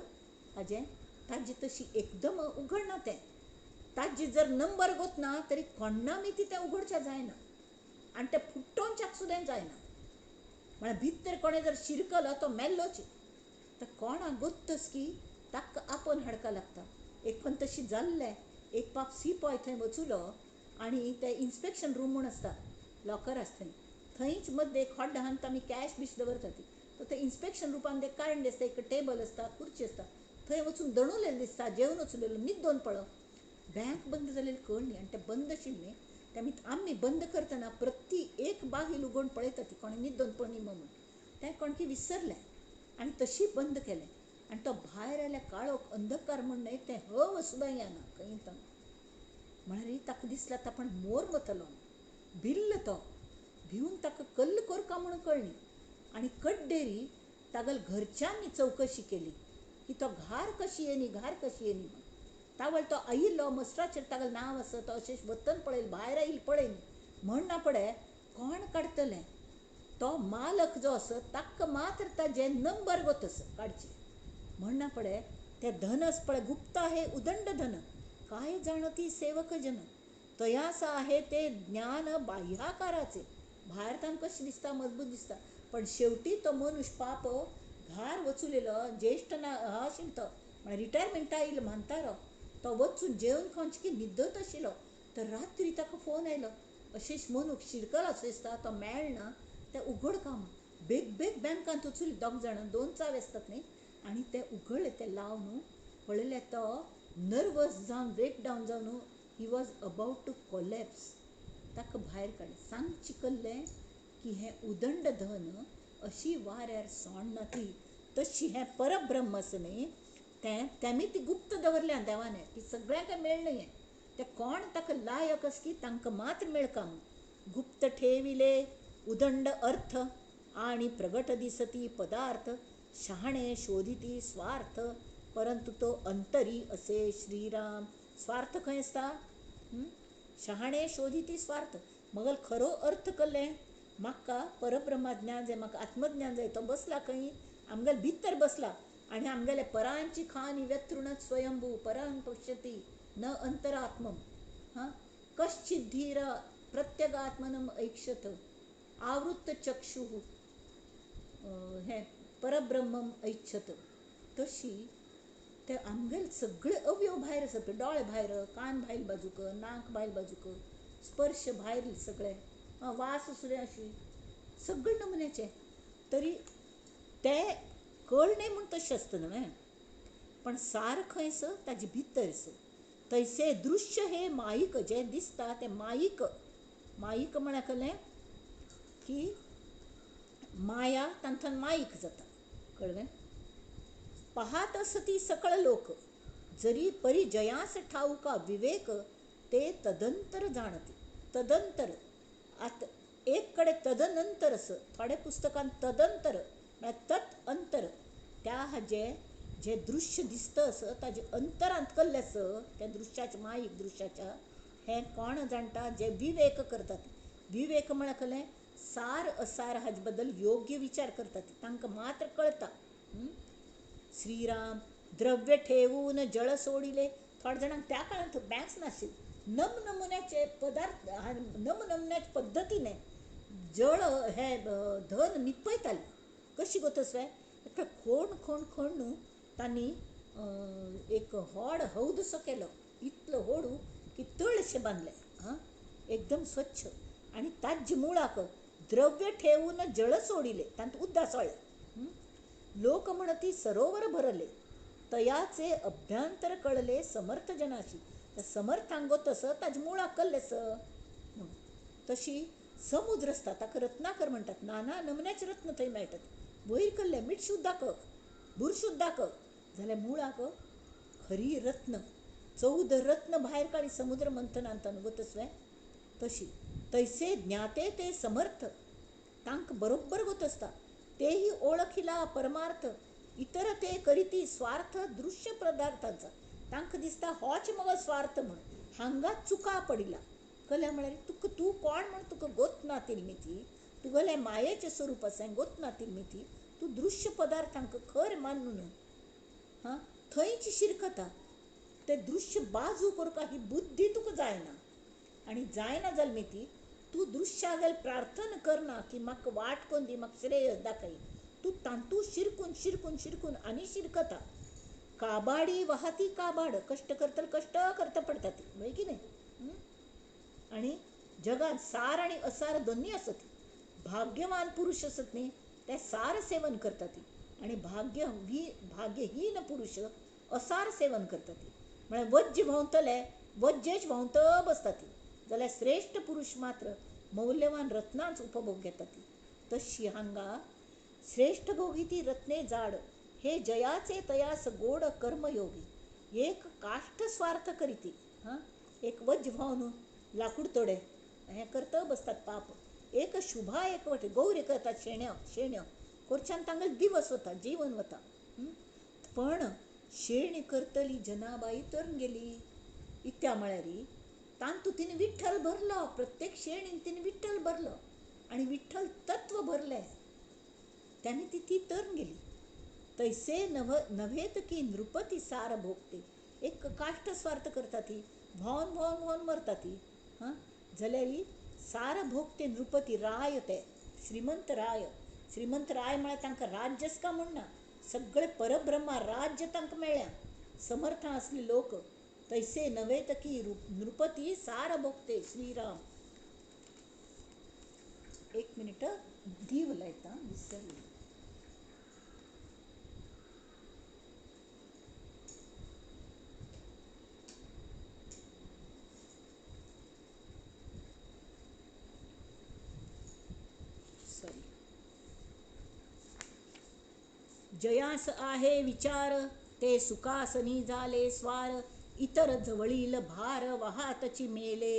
हाजें, ताजी तशी एकदम उगडना तें, ताजी जर नंबर गोतना तरी कोण्णा मी ती तें उगडच्या जायना, आनी तें फुट्टोवच्याक सुद्दां जायना. म्हळ्यार भितर कोणें जर शिरकलो तो मेल्लोच. तर कोणा गोत्तस की ताका आपोवन हाडका लागता. एक पण तशी जाल्लें, एक पाप सिपोय थंय वचुलो आनी ते इन्स्पेक्शन रूम म्हूण आसता, लॉकर आसता थंय, थंयच मद्दे एक हॉट आनी आमी कॅश बीश दवरता ती, तर ते इन्स्पेक्शन रुमान ते काडलें आसता, एक टेबल आसता, खुर्ची आसता, थंय वचून दणुलेलें दिसता, जेवन वचुलेलो, न्हिदोन पळो. बँक बंद जालेली कळ्ळी आनी तें बंद आशिल्लें तें आमी बंद करतना प्रति एक बाहील उगोवन पळयता ती कोणें न्हिदोन पळय म्हणून, तें कोणकी विसरलें आनी तशी बंद केलें. आनी तो भायर आयल्यार काळोख अंधकार म्हूण न्हय, तें हव सुद्दां येना खंय तो. म्हळ्यार ताका दिसलें आतां आपूण मोर वतलो, भिल्ल तो, भिवन ताका कल्ल कोरका म्हणून कळ्ळी. आनी कड्डेरी तागेले घरच्यांनी चवकशी केली की तो घार कशी येनी, घार कशी येनी म्हूण. तावळ तो आयिल्लो मस्त्राचेर तागेलें नांव आसा, तो अशें वतन पळयलें, भायर आयिल्लो पळयनी म्हण ना पळय कोण काडटलें, तो मालक जो आसा ताका मात्र ताजे नंबर गोत आसा काडचे. म्हण ना पळय ते धन आसा पळय, गुप्त आहे उदंड धन, काय जाणती सेवक जन, तयास आहे ते ज्ञान बाह्याकाराचे. भायर तांकां कशें दिसता, मजबूत दिसता, पण शेवटी तो मनुष्य पाप घार वचुलेलो ज्येश्ठ ना आशिल्लो तो, म्हळ्यार रिटायरमेंटा आयिल्लो म्हातारो, तो वचून जेवन खावचे की न्हिदत आशिल्लो. तर रात्री ताका फोन आयलो, अशेंच मनूक शिरकल असो दिसता, तो मेळना, तें उगड काम. बेग बेग बँकांत वचून दोग जाणां, दोन चावे आसतात न्ही, आनी ते उगडले, ते लावन पळयलें, तो नर्वस जावन ब्रेक डावन जावन he was about to collapse. ताका भायर काडलें. सांगचें कल्लें की हें उदंड धन अशी वाऱ्यार सोडना ती, तशी हें परब्रह्म आसा न्ही तें तेमी ती गुप्त दवरल्या देवाने, ती सगळ्यांक मेळना हें, तें कोण ताका लायक आसा की तांकां मात्र मेळका. गुप्त ठेविले उदंड अर्थ आणि प्रगट दिसती पदार्थ, शहाणे शोधिती स्वार्थ, परंतु तो अंतरी असे श्रीराम. स्वार्थ खंय आसता? शहाणे शोधिती स्वार्थ, मगल खरो अर्थ कल्लें म्हाका परब्रह्मज्ञान जाय, म्हाका आत्मज्ञान जाय. तो बसला खंय? आमगेले भितर बसला. आनी आमगेले परांची खानी व्यतृणत स्वयंभू परां पश्यती न अंतरात्मम. हां, कश्चित धीर प्रत्यगात्मनम ऐक्षत आवृत्त चक्षु हें परब्रह्मम ऐच्छत. तशी ते आमगेले सगळे अवयव भायर आसत, डोळे भायर, कान भायल बाजूक, नाक भायल बाजूक, स्पर्श भायर सगळे, वास सुद्दां अशी सगळे नमुन्याचे. तरी ते कळणे म्हूण तशें आसता न्हय, पण सार खंय आसा? ताजे भितर आसा. तैसे दृश्य हे माईक, जें दिसता तें माईक. माईक म्हळ्यार कळ्ळें की माया तांतून माईक जाता, कळ्ळें? पहात असती सकळ लोक, जरी परी जयास ठाऊका विवेक ते तदंतर जाणती. तदंतर आतां एक कडेन तदनंतर आसा, थोड्या पुस्तकान तदंतर म्हळ्यार तत् अंतर, त्या हाजें जें दृश्य दिसता आसा ताजें अंतरांत कल्लें आसा त्या दृश्याच्या, मायीक दृश्याच्या, हें कोण जाणटा जे विवेक करतात. विवेक म्हळ्यार कसलें? सार असार हाजे बद्दल योग्य विचार करतात, तांकां मात्र कळटा. श्रीराम द्रव्य ठेवून जळ सोडिले. थोड्या जाणांक त्या काळांत बँक्स नाशिल्ले, नमनमुन्याचे पदार्थ नमनमुन्याच्या पद्दतीने जळ हे धन निपयताले. कशी गोतसवे खोण खोण खोण तांणी एक व्हड हौदसो केलो, इतलो होडू की तळशें बांदलें, हां एकदम स्वच्छ, आनी ताजे मुळाक द्रव्य ठेवून जळ सोडिले, तांत उद्दा सोडलें. लोक म्हणती सरोवर भरले, तयाचे अभ्यंतर कळले समर्थ जनाशी. समर्थांक गोतस ताजे मुळाक कल्लें स म्हणून. तशी समुद्र आसता ताका रत्नाकर म्हणटात, नाना नमुन्याचे रत्न थंय मेळटात. वयर कल्लें मीठ शुद्धाक बुरशुद्धाक जाल्यार मुळाक खरी रत्न 14 रत्न भायर काडी समुद्र मंथनांत गोतसवें. तशी तैसे ज्ञाते ते समर्थ, तांकां बरोबर गोतसता, तेही ओळखिला परमार्थ, इतर ते करीती स्वार्थ दृश्य पदार्थांचा. तांकां दिसता होच मगो स्वार्थ म्हूण, हांगा चुका पडिला. कल्या म्हळ्यार तुका तूं कोण म्हूण तुका गोत ना तिलमिती, तुगेलें मायेचें स्वरूप आसा गोत ना तिलमिती, तूं दृश्य पदार्थांक खर मानून हां थंयच शिरकता. ते दृश्य बाजू करपा ही बुद्धी तुका जायना, आनी जायना जाल मिती तूं दृश्यागेल प्रार्थना करना की म्हाका वाट कोन दी, म्हाका श्रेय दाखय, तूं तांतू शिरकून शिरकून शिरकून आनी शिरकता. काबाडी वाहती काबाड, कश्ट करतले कश्ट करता पडटा ती, वय की न्हय? आनी जगांत सार आनी असार दोनूय आसत. भाग्यवान पुरुश आसत न्ही ते सार सेवन करतात, आनी भाग्यहीन पुरुश असार सेवन करतात. म्हळ्यार वज्ज व्हांवतले वज्जेच व्हांवत बसतात, जाल्यार श्रेश्ठ पुरुश मात्र मौल्यवान रत्नांच उपभोग घेतात. तशी हांगा श्रेश्ठ भोगी ती रत्ने जाड, हे जयाचे तयास गोड कर्मयोगी. एक काष्ठ स्वार्थ करीती, हां एक वज्ज व्हांवन लाकूड तोडे हें करत बसतात पाप. एक शुभा एक वटे गौरी करतात शेण्यो शेण्यो करच्यान तांगेलो दिवस वता, जीवन वता. पण शेणी करतली जनाबाई तर गेली इत्या म्हळ्यार तांतू तिणें विठ्ठल भरलो, प्रत्येक शेणीन तिणें विठ्ठल भरलो आनी विठ्ठल तत्व भरलें, त्याने ती ती तरन गेली. तैसे नव्हेत की नृपती सार भोगते. एक काष्ठ स्वार्थ करता ती, व्हांवन व्हांवन व्हांवन मरता ती, हां जाल्यार सार भोगते नृपती राय, ते श्रीमंत राय. श्रीमंत राय म्हळ्यार तांकां राज्यच का म्हणना, सगळे परब्रह्मा राज्य तांकां मेळ्ळ्या, समर्थां आसले लोक. तैसे नव्हेत की नृपती सार भोगते. श्रीराम. एक मिनिट दीव लायता, विसरले. सॉरी. जयास आहे विचार ते सुखासनी झाले स्वार, इतर जवळील भार वाहातची मेले.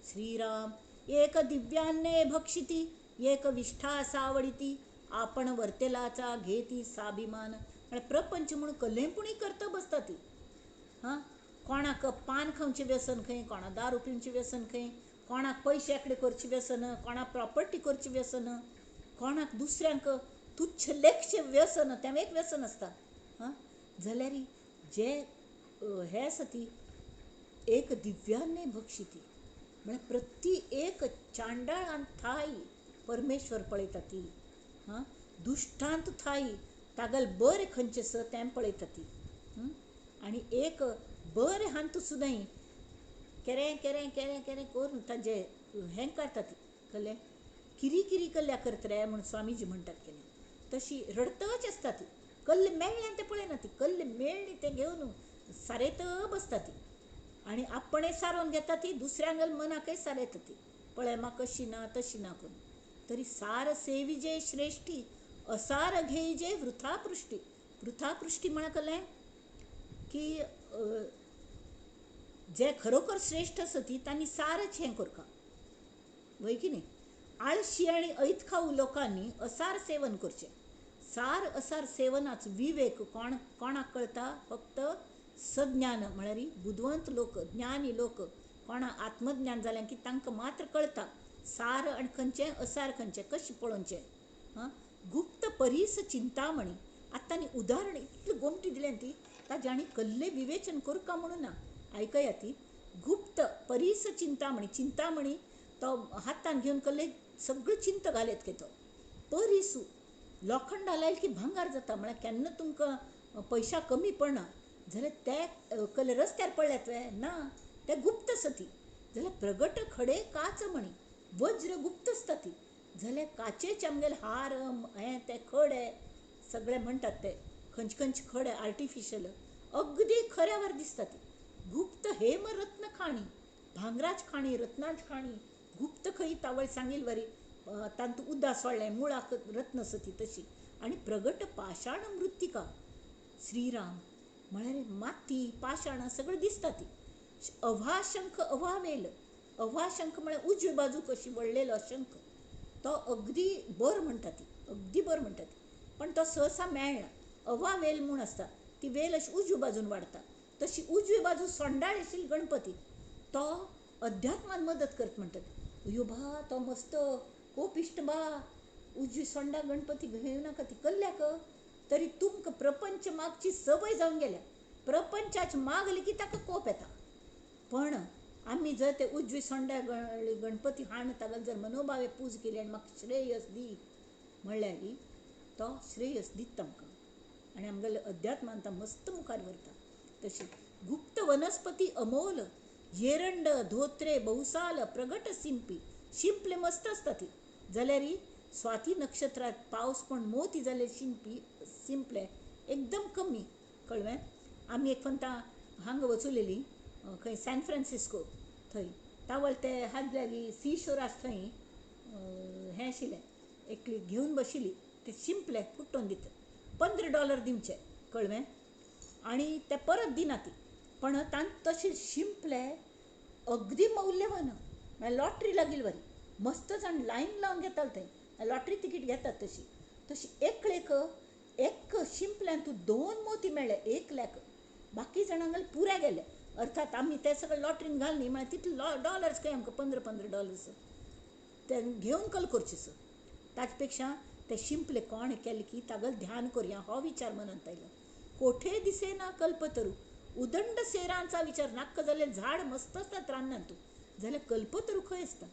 श्रीराम. एक दिव्यान्ने भक्षिती, एक विष्ठा सावडिती, आपण वर्तेलाचा घेती साभिमान. म्हळ्यार प्रपंच म्हणून कल्हेंपुणी करता बसता ती. हां कोणाक पान खावचें व्यसन खंय, कोणाक दारू पिवचें व्यसन खंय, कोणाक पयशे एकडे करचें व्यसन, कोणाक प्रॉपर्टी करचें व्यसन, कोणाक दुसऱ्यांक तुच्छ लेखचें व्यसन, तें एक व्यसन आसता. हां जाल्यार जे हे आसा ती एक दिव्यान्ने भक्षिती म्हळ्यार प्रति एक चांडाळान थाय परमेश्वर पळयता ती. हां दुश्टांत थाय तागेल बरें खंयचें आसा तें पळयता ती. आनी एक बरें हांतू सुद्दां केरें केरें केरें केरें करून ताजें हें काडटा ती, कळ्ळें? किरी किरी कल्ल्या करता रे म्हूण स्वामीजी म्हणटात केन्ना, तशी रडतच आसता ती. कल्ले मेळ्ळें तें पळयना ती, कल्ले मेळ्ळी तें घेवन सारयत बसता ती, आनी आपणें सारोवन घेता ती, दुसऱ्यांगेल मनाकय सारयता ती, पळय म्हाका अशी ना तशी ना करून. तरी सार सेविजे श्रेश्ठी, असार घेयजे वृथापृष्टी. वृथापृष्टी म्हळ्यार कळ्ळें की जे खरोखर श्रेष्ठ आसा ती तांणी सारच हें करका, वय की न्ही? आळशी आनी ऐतखाऊ लोकांनी असार सेवन करचें. सार असार सेवनाच विवेक कोण कोणाक कळटा? फक्त सज्ञान म्हळ्यार बुदवंत लोक, ज्ञानी लोक, कोणा आत्मज्ञान जालें की तांकां मात्र कळटा सार आनी खंयचें असार खंयचें, कशें पळोवचें. हां, गुप्त परीस चिंतामणी. आतां तांणी उदाहरण इतली गोमटी दिलें ती ताजें आनी कल्लें विवेचन करका म्हणून ना. आयकया ती गुप्त परीस चिंतामणी. चिंतामणी तो हातान घेवन कल्ले सगळें चिंत घालेत की तो परिसू लोखंडा लायल की भांगार जाता. म्हळ्यार केन्ना तुमकां पयशा कमी पडना जाल्यार ते कल्ले रस्त्यार पडल्यात वे ना, ते गुप्त आसा ती. जाल्यार प्रगट खडे काच म्हणी, वज्र गुप्त आसता ती. जाल्यार काचेचे आमगेले हार हें ते खडे सगळे म्हणटात ते खंयचे खंयचे खडे आर्टिफिशियल अगदी खऱ्यावर दिसता ती. गुप्त हेम रत्न खाणी, भांगराच खाणी, रत्नाच खाणी गुप्त खंय तावळ सांगील वरी तांतू उदा सोडलें मुळाक रत्न आसा ती तशी. आनी प्रगट पाशाण मृत्तिका श्रीराम म्हळ्यार माती पाशाणां सगळें दिसता ती. अभाशंख अभावेल, अभाशंख म्हळ्यार उजवी बाजू कशी वळलेलो शंख, तो अगदी बर म्हणटा ती, अगदी बर म्हणटा ती, पण तो सहसा मेळना. अभावेल म्हूण आसता ती वेल अशी उजवी बाजून वाडटा, तशी उजवी बाजू सोंडाळ आशिल्ली गणपती तो अध्यात्मान मदत करत म्हणटात. अयो बा तो मस्त कोपिश्ट बा, उजवी सोंडा गणपती घेवं नाका ती कल्ल्याक तरी तुमकां प्रपंच मागची संवय जावन गेल्या, प्रपंचाच मागली की ताका कोप येता. पण आमी जर ते उजवी सोंड्या गणपती हाण ताका जर मनोभावे पूज केली आनी म्हाका श्रेयस दी म्हणल्यार तो श्रेयस दिता आमकां आनी आमगेले अध्यात्मान तो मस्त मुखार व्हरता. तशी गुप्त वनस्पती अमोल, येरंड धोत्रे बहुसाल प्रगट सिंपी, शिंपले मस्त आसता ती. जाल्यार स्वाती नक्षत्रात पावस पण मोती जाले शिंपी सिंपले एकदम कमी. कळ्ळें? आमी एक पंता हांगा वचुलेली खंय सॅन फ्रांसिस्को थंय तावळ ते हात सी शोर आसा थंय हें आशिल्लें एकली घेवन बशिल्ली ते शिंपले फुटोवन दिता $15 दिवचे. कळ्ळें? आनी ते परत दिना ती, पण तांत तशे शिंपले अगदी मौल्यवान म्हळ्यार लॉटरी लागिल्ली वरी मस्त जाण लायन लावन घेताले थंय लॉटरी तिकीट घेतात तशी. तशी एकलेक एक शिंपल्यान तूं 2 मोती मेळ्ळे एकल्याक, बाकी जाणांक पुरे गेले. अर्थात आमी ते सगळे लॉटरीन घालनी म्हळ्यार तितले डॉलर्स खंय आमकां $15 ते घेवन कल करचे सर. ताचे पेक्षा ते शिंपले कोण केले की तागेलें ध्यान करया हो विचार मनांत आयलो. कोठे दिसे ना कल्पतरू, उदंड सेरांचा विचार. नाक्क जाल्यार झाड मस्त आसतात रानांत तूं जाल्यार कल्पतरू खंय आसता?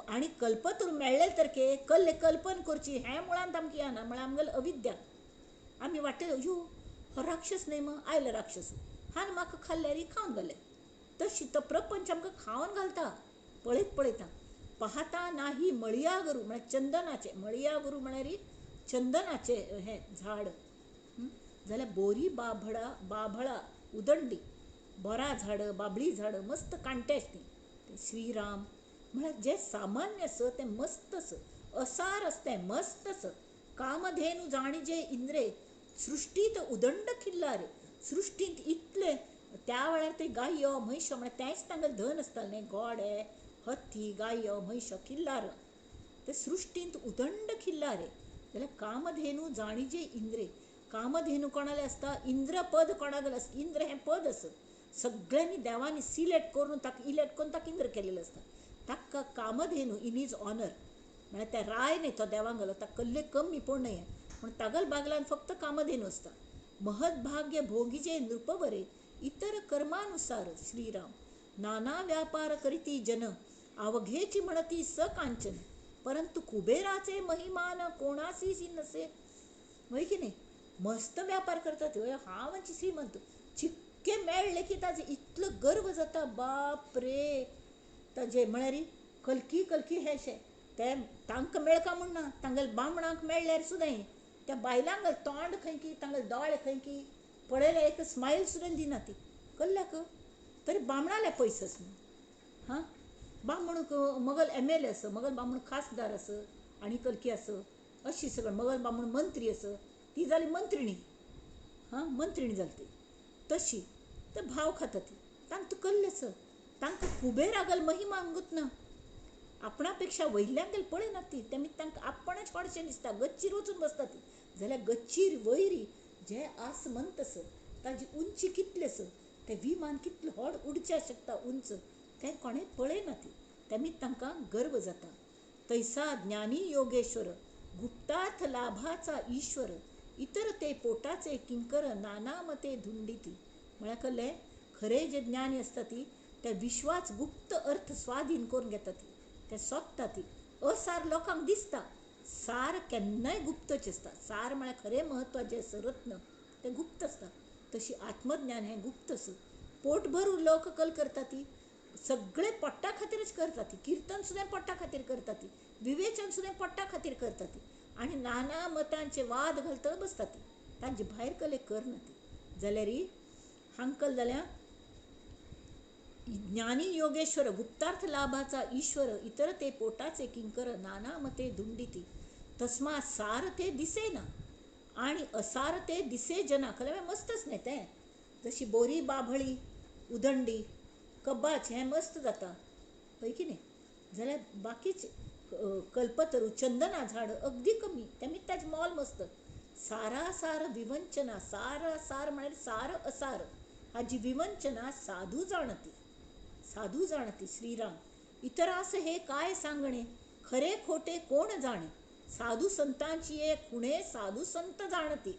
आनी कल्पतरू मेळ्ळे तर के कल्ले कल्पन करची हें मुळांत आमकां येना, म्हळ्यार आमगेली अविद्या. आमी वाटेर यो हो राक्षस न्हय मग आयलो राक्षस हान म्हाका खाल्ल्यार खावन घाले. तशी तो प्रपंच आमकां खावन घालता पळयत पळयता. पाहता नाही मळियागरू म्हळ्यार चंदनाचें, मळियागरू म्हळ्यार चंदनाचें हें झाड. जाल्यार बोरी बाभळा बाभळा उदंडी बोरा झाड बाबळी झाड मस्त कांटे आसती. श्रीराम म्हळ्यार जें सामान्य आसा तें मस्त आसा, असार आसा तें मस्त आसा. कामधेनू जाणीजे इंद्रे सृश्टींत उदंड खिल्लारे. सृश्टींत इतले त्या वेळार ते गायो म्हैशो म्हळ्यार तेंच तांगेलें धन आसतालें न्ही, गोडे हत्ती गायो म्हैशो खिल्लार ते सृश्टींत उदंड खिल्लारे. जाल्यार कामधेनू जाणीजे इंद्रे, कामधेनू कोणाले आसता? इंद्रपद कोणागेलें आसता? इंद्र हें पद आसा, सगळ्यांनी देवांनी सिलेक्ट करून ताका इलेक्ट करून ताका इंद्र केलेलें आसता. ताका कामधेनू इन his honour म्हळ्यार त्या राय न्ही तो देवांक घालो ताका कल्ले कमी पूण न्हय, पूण तागल बागलान फक्त कामधेनू आसता. महद्भाग्य भोगीजे नृपवरे इतर कर्मानुसार श्रीराम नाना व्यापार करीती जन अवघेची म्हणती सकांचन परंतु कुबेराचे महिमान कोणासी नसे. वय की नाही? मस्त व्यापार करतात. हांव म्हणजे श्रीमंत चिक्के मेळ्ळे की ताजे इतलो गर्व जाता बाप रे. ताजे म्हळ्यार कलकी कलकी हे अशें ते तांकां मेळका म्हूण ना, तांगेले बामणांक मेळ्ळ्यार सुद्दां त्या बायलांक तोंड खंय की तांगेले दोळे खंय की पळयल्यार एक स्मायल सुद्दां दिना ती कल्ल्याक तरी बामणाले पयस आसा म्हूण. हां, बामण मगल एम एल ए आसा, मगल बामण खासदार आसा आनी कलकी आसा अशी सगळें, मगल बामण मंत्री आसा, ती जाली मंत्रिणी. हां, मंत्रिणी जाली ती तशी. तर भाव खाता ती तांकां कल्लेच तांकां कुबेरागल महिमा अंगूत ना, आपणापेक्षा वयल्यांगेल पळयना ती, तेमी तांकां आपणच व्हडशें दिसता, गच्चीर वचून बसता ती. जाल्यार गच्चीर वयरी जे आसमंत आसा ताजी उंची कितली आसा, तें विमान कितलें व्हड उडचें शकता उंच, तें कोणें पळयना ती, तेमी तांकां गर्व जाता. तैसा ज्ञानी योगेश्वर गुप्तार्थ लाभाचा ईश्वर इतर ते पोटाचे किंकर नाना मते धुंडीती. म्हळ्यार कळ्ळें, खरे जे ज्ञानी आसता ती त्या विश्वाच गुप्त अर्थ स्वाधीन करून घेता ती, ते सोदता ती. असार लोकांक दिसता, सार केन्नाय गुप्तच आसता. सार म्हळ्यार खरें म्हत्वाचें आसा रत्न, तें गुप्त आसता. तशी आत्मज्ञान हें गुप्त आसा. पोट भरून लोक कल करता ती, सगळे पोट्टा खातीरच करता ती, किर्तन सुद्दां पोट्टा खातीर करता ती, विवेचन सुद्दां पोट्टा खातीर करता ती, आनी नाना मतांचे वाद घालता बसता ती, तांचे भायर कले करना ती. जाल्यार हांकल जाल्यार ज्ञानी योगेश्वर गुप्तार्थ लाभाचा ईश्वर इतर ते पोटाचे किंकर नाना मते धुंडीती तस्मा सार ते दिसेना आणि असार ते दिसे जना. खरें मस्तच न्ही तें, जशी बोरी बाभळी उदंडी कब्बाच हें मस्त जाता पळय की न्ही. जाल्यार बाकीच कल्पतरू चंदना झाड अगदी कमी, तेमी ताजें मोल मस्त. सारा सार विवंचना, सारा सार म्हळ्यार सार असार हाजी विवंचना साधू जाणती, साधू जाणती श्रीराम. इतरांस हे काय सांगणे खरे खोटे कोण जाणे, साधू संतांची एक खुणे साधू संत जाणती.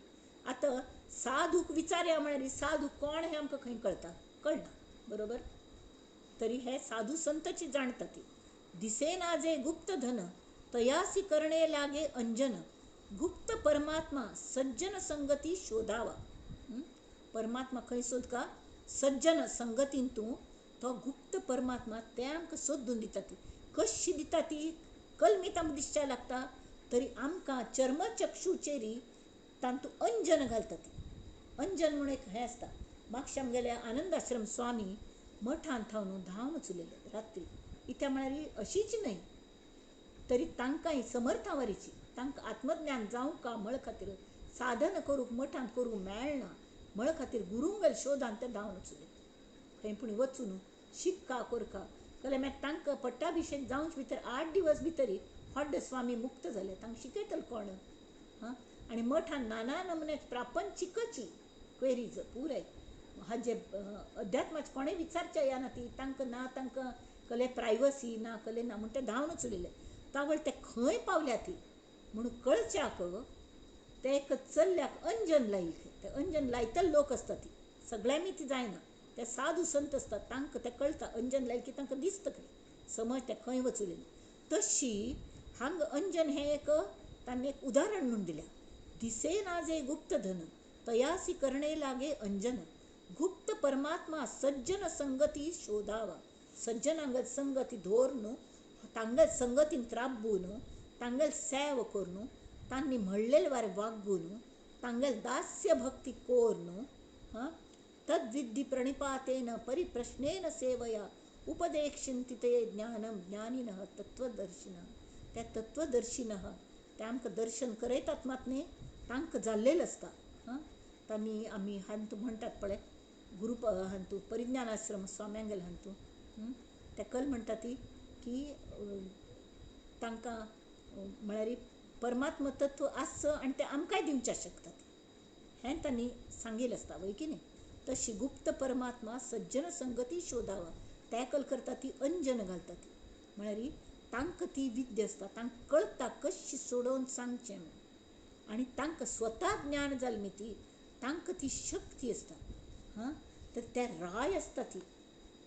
आतां साधूक विचारया म्हळ्यार साधू कोण हें आमकां खंय कळटा, कळना बरोबर. तरी हे साधू संतची जाणता ती. दिसेना जे गुप्त धन तयासी करणे लागे अंजन गुप्त परमात्मा सज्जन संगती शोधावा. परमात्मा खंय सोदका, सज्जन संगतीन तूं तो गुप्त परमात्मा ते आमकां सोदून दिता ती. कशी दिता ती, कलमीत आमकां दिसच्या लागता तरी आमकां चर्मचक्षुचेरी तांतूं अंजन घालता ती. अंजन म्हूण एक हें आसता. मागशे आमगेले आनंदाश्रम स्वामी मठांत थावन धांवन चुलेले रात्री, इत्या म्हळ्यार अशीच न्हय तरी तांकांय समर्थावरीची, तांकां आत्मज्ञान जावंक का म्हळ खातीर साधन करूंक मठांत करूंक मेळना म्हळ खातीर गुरुंगल शोधान ते धांवन चुले. खंय पूण वचून शिक्का कोरका जाल्यार मागीर तांकां पट्टाभिशेक जावंच भितर 8 दिवस भितरी हॉड्ड स्वामी मुक्त जाले. तांकां शिकयतले कोण? हां, आनी मठान नाना नमुने प्रापंचिकची क्वेरीज पुराय हाजे अध्यात्माचे कोणें विचारचें या ना ती तांकां ना, तांकां कले प्रायवसी ना, कले ना म्हूण ते धांवन चुलिल्ले. तावळ ते खंय पावल्या ती म्हणून कळच्याक ते एक चल्ल्याक अंजन लायिल्लें. ते अंजन लायतले लोक आसता ती, सगळ्यांनी ती जायना, ते साधू संत आसता तांकां तें कळटा. अंजन लायलें की तांकां दिसता खंय समज ते खंय वचुलें. तशी हांगा अंजन हें एक तांणी एक उदाहरण म्हूण दिल्या. दिसेना जे गुप्त धन तयासी करणे लागे अंजन गुप्त परमात्मा सज्जन संगती शोधावा. सज्जनांगत संगती धोरनु तांगल संगतीन त्राबून तांगल सेव करून तांणी म्हणलेले वारे वागून तांगल दास्य भक्ती कोरनु हां तद्विद्धी प्रणिपातेन परिप्रश्नेन सेवया उपदेक्षिंति ते ज्ञानम ज्ञानिनः तत्वदर्शिनः. त्या तत्वदर्शिनः ते आमकां दर्शन करयतात मात न्ही तांकां जाल्लेलें आसता. हां, तांणी आमी हांतू म्हणटात पळय गुरु हांतू परिज्ञानाश्रम स्वाम्यांगेल हांतू तेकल म्हणटा ती की तांकां म्हळ्यार परमात्म तत्व आसचो आनी तें आमकांय दिवच्याक शकतात हें तांणी सांगिल्लें आसता वय की न्ही. तशी गुप्त परमात्मा सज्जन संगती शोधावा टॅकल करता ती अंजन घालता ती, म्हळ्यार तांकां ती विद्या आसता, तांकां कळटा कशी सोडोवन सांगचें म्हूण, आनी तांकां स्वता ज्ञान जालें न्ही ती तांकां ती शक्ती आसता. हां, तर ते राय आसता ती,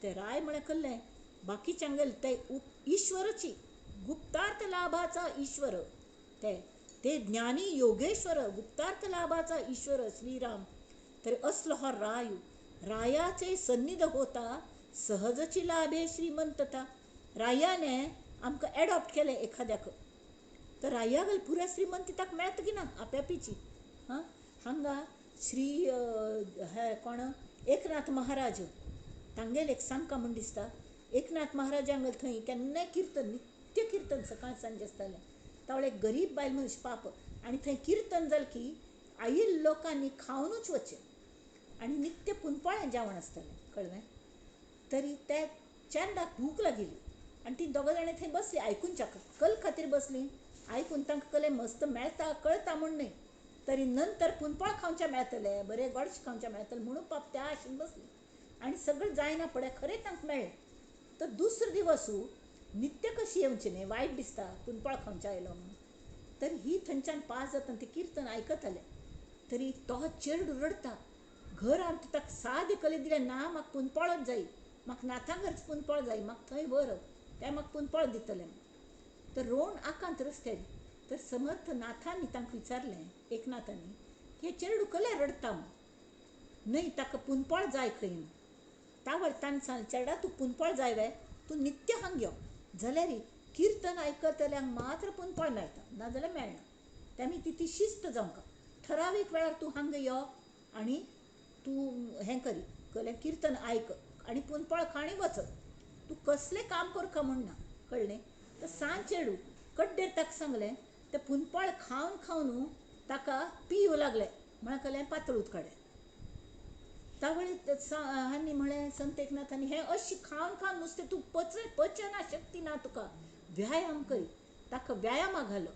ते राय म्हळ्यार कळ्ळें बाकीच्यांगेल ते ईश्वरची गुप्तार्थ लाभाचा ईश्वर, ते ते ज्ञानी योगेश्वर गुप्तार्थ लाभाचा ईश्वर श्रीराम. तर असलो हो राय, रायाचे सन्निध होता सहजची लाभे श्रीमंतता. रायाने आमकां एडॉप्ट केलें एखाद्याक तर रायागेल पुराय श्रीमंतताक मेळता की ना आप्यापीची. हां, हांगा श्री हे कोण एकनाथ महाराज तांगेल एक सांगका म्हूण दिसता. एकनाथ महाराजांगेल थंय केन्नाय किर्तन, नित्य किर्तन सकाळ सांजे आसतालें. तावळ एक गरीब बायल मनीस पाप, आनी थंय किर्तन जालें की आयिल्ल्या लोकांनी खावनूच वचचें. आनी नित्य पुनपाळें जेवण आसतालें कळ्ळें. तरी त्या चेरडाक भूक लागिल्ली आनी ती दोगां जाणां थंय बसलीं आयकुच्या कल खातीर बसलीं आयकून तांकां कलें मस्त मेळटा कळटा म्हूण न्हय तरी नंतर पुनपाळ खावचें मेळटलें बरें गोडशें खावचें मेळटलें म्हणून पाप त्या आशेन बसलीं आनी सगळें जायना पळय खरें तांकां मेळ्ळें. तर दुसरो दिवसू नित्य कशी येवची न्हय वायट दिसता पुनपाळ खावचें आयलो म्हणून. तर ही थंयच्यान पास जाता तें किर्तन आयकतालें तरी तो चेरडू रडटा घरांत ताका सादे कले दिलें ना म्हाका पुनपाळच जाय म्हाका नाथा घरच पुनपाळ जाय म्हाका थंय व्हर तें म्हाका पुनपाळ दितलें. तर रोण आकांत रस्त्यार तर समर्थ नाथांनी तांकां विचारलें एकनाथांनी की हे चेरडू कले रडटा म्हूण न्हय ताका पुनपाळ जाय खंय म्हूण. तावळ ताणें सांगलें चेरडा तूं पुनपाळ जाय वे तूं नित्य हांग यो जाल्यार किर्तन आयकतल्यांक मात्र पुनपाळ मेळटा नाजाल्यार मेळना. तेमी ती ती शिस्त जावंक ठरावीक वेळार तूं हांगा यो आनी तूं हें करी कलें किर्तन आयक आनी पुनपाळ खाणी वच तूं कसलें काम करका म्हूण ना कळ्ळें. तर सांज चेडू कड्डेर ताका सांगलें तें पुनपाळ खावन खावन ताका पिवूं लागलें म्हळ्यार कलें पातळ उदकाडें. तावळी हांणी म्हळें संत एकनाथांनी हें अशें खावन खावन नुस्तें तूं पचना शक्ती ना तुका व्यायाम करी. ताका व्यायामा घालो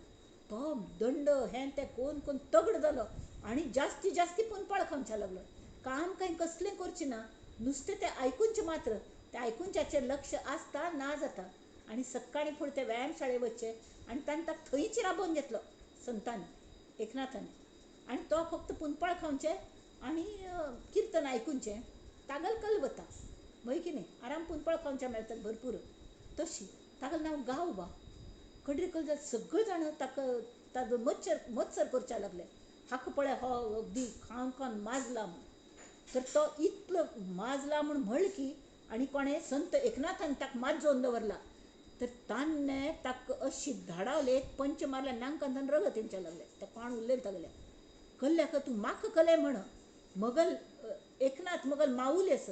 तो दंड हें तें कोन कोन तगड जालो आनी जास्ती जास्ती पुनपाळ खावच्या लागलो. काम कांय कसलें करचें ना नुस्तें तें आयकुचें मात्र तें आयकुच्याचेर लक्ष आसता ना जाता. आनी सकाळीं फुडें ते व्यायाम शाळेक वचचें आनी ताणें ताका थंयच राबोवन घेतलो संतांनी एकनाथांनी आनी तो फक्त पुनपाळ खावचें आनी किर्तन आयकुचें तागल कल वता वय की न्ही आराम पुनपाळ खावचें मेळटा भरपूर तशी तागेलें नांव गावबा. कडरी कल जाल्यार सगळें जाणां ताका ताजो मत्सर करच्या लागले हाका पळय हो अगदी खावन खावन माजला म्हूण. तर तो इतलो माजला म्हूण म्हणलें की आनी कोणें संत एकनाथान ताका माजोवन दवरला. तर ताणें ताका अशी धाडावले एक पंच मारल्या नांकांतान रगत येवच्या लागलें. ते कोण उलयलें तागेलें कल्ल्याक तूं म्हाका कले म्हण मगल एकनाथ मगल माऊल आस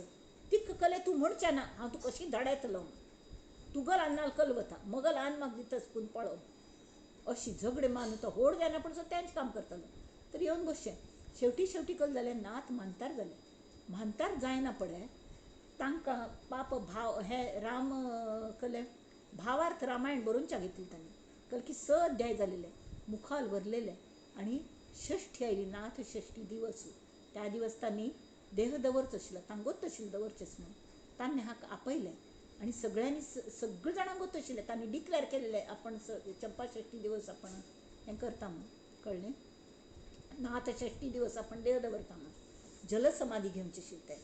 तिका कले तूं म्हणचें ना हांव तूं कशी धाडायतलो तुगल आन्नाल कल वता मगल आन म्हाका दितस पूण पळोव अशी झगडे मारून तो होड जायना पूण तेंच काम करतालो. तर येवन बसचें शेवटी शेवटी कल जालें नाथ म्हांतार जालें. म्हांतार जायना पळय तांकां पाप भाव हे राम कले भावार्थ रामायण बरोवच्या घेतली तांणी कल की स अध्याय जालेले मुखाल भरलेले आनी षष्ठी आयली नाथ षष्ठी दिवस त्या दिवस तांणी देह दवरचो आशिल्लो तांगोच आशिल्लो दवरचेच म्हणून तांणी हाका आपयलें आनी सगळ्यांनी सगळ्या जाणांक गोत आशिल्लें तांणी डिक्लेर केलेलें आपण चंपाषष्ठी दिवस आपण हें करता म्हणून कळ्ळें. नाथ षष्ठी दिवस आपण देह दवरता म्हणून जलसमाधी घेवची आशिल्ली ते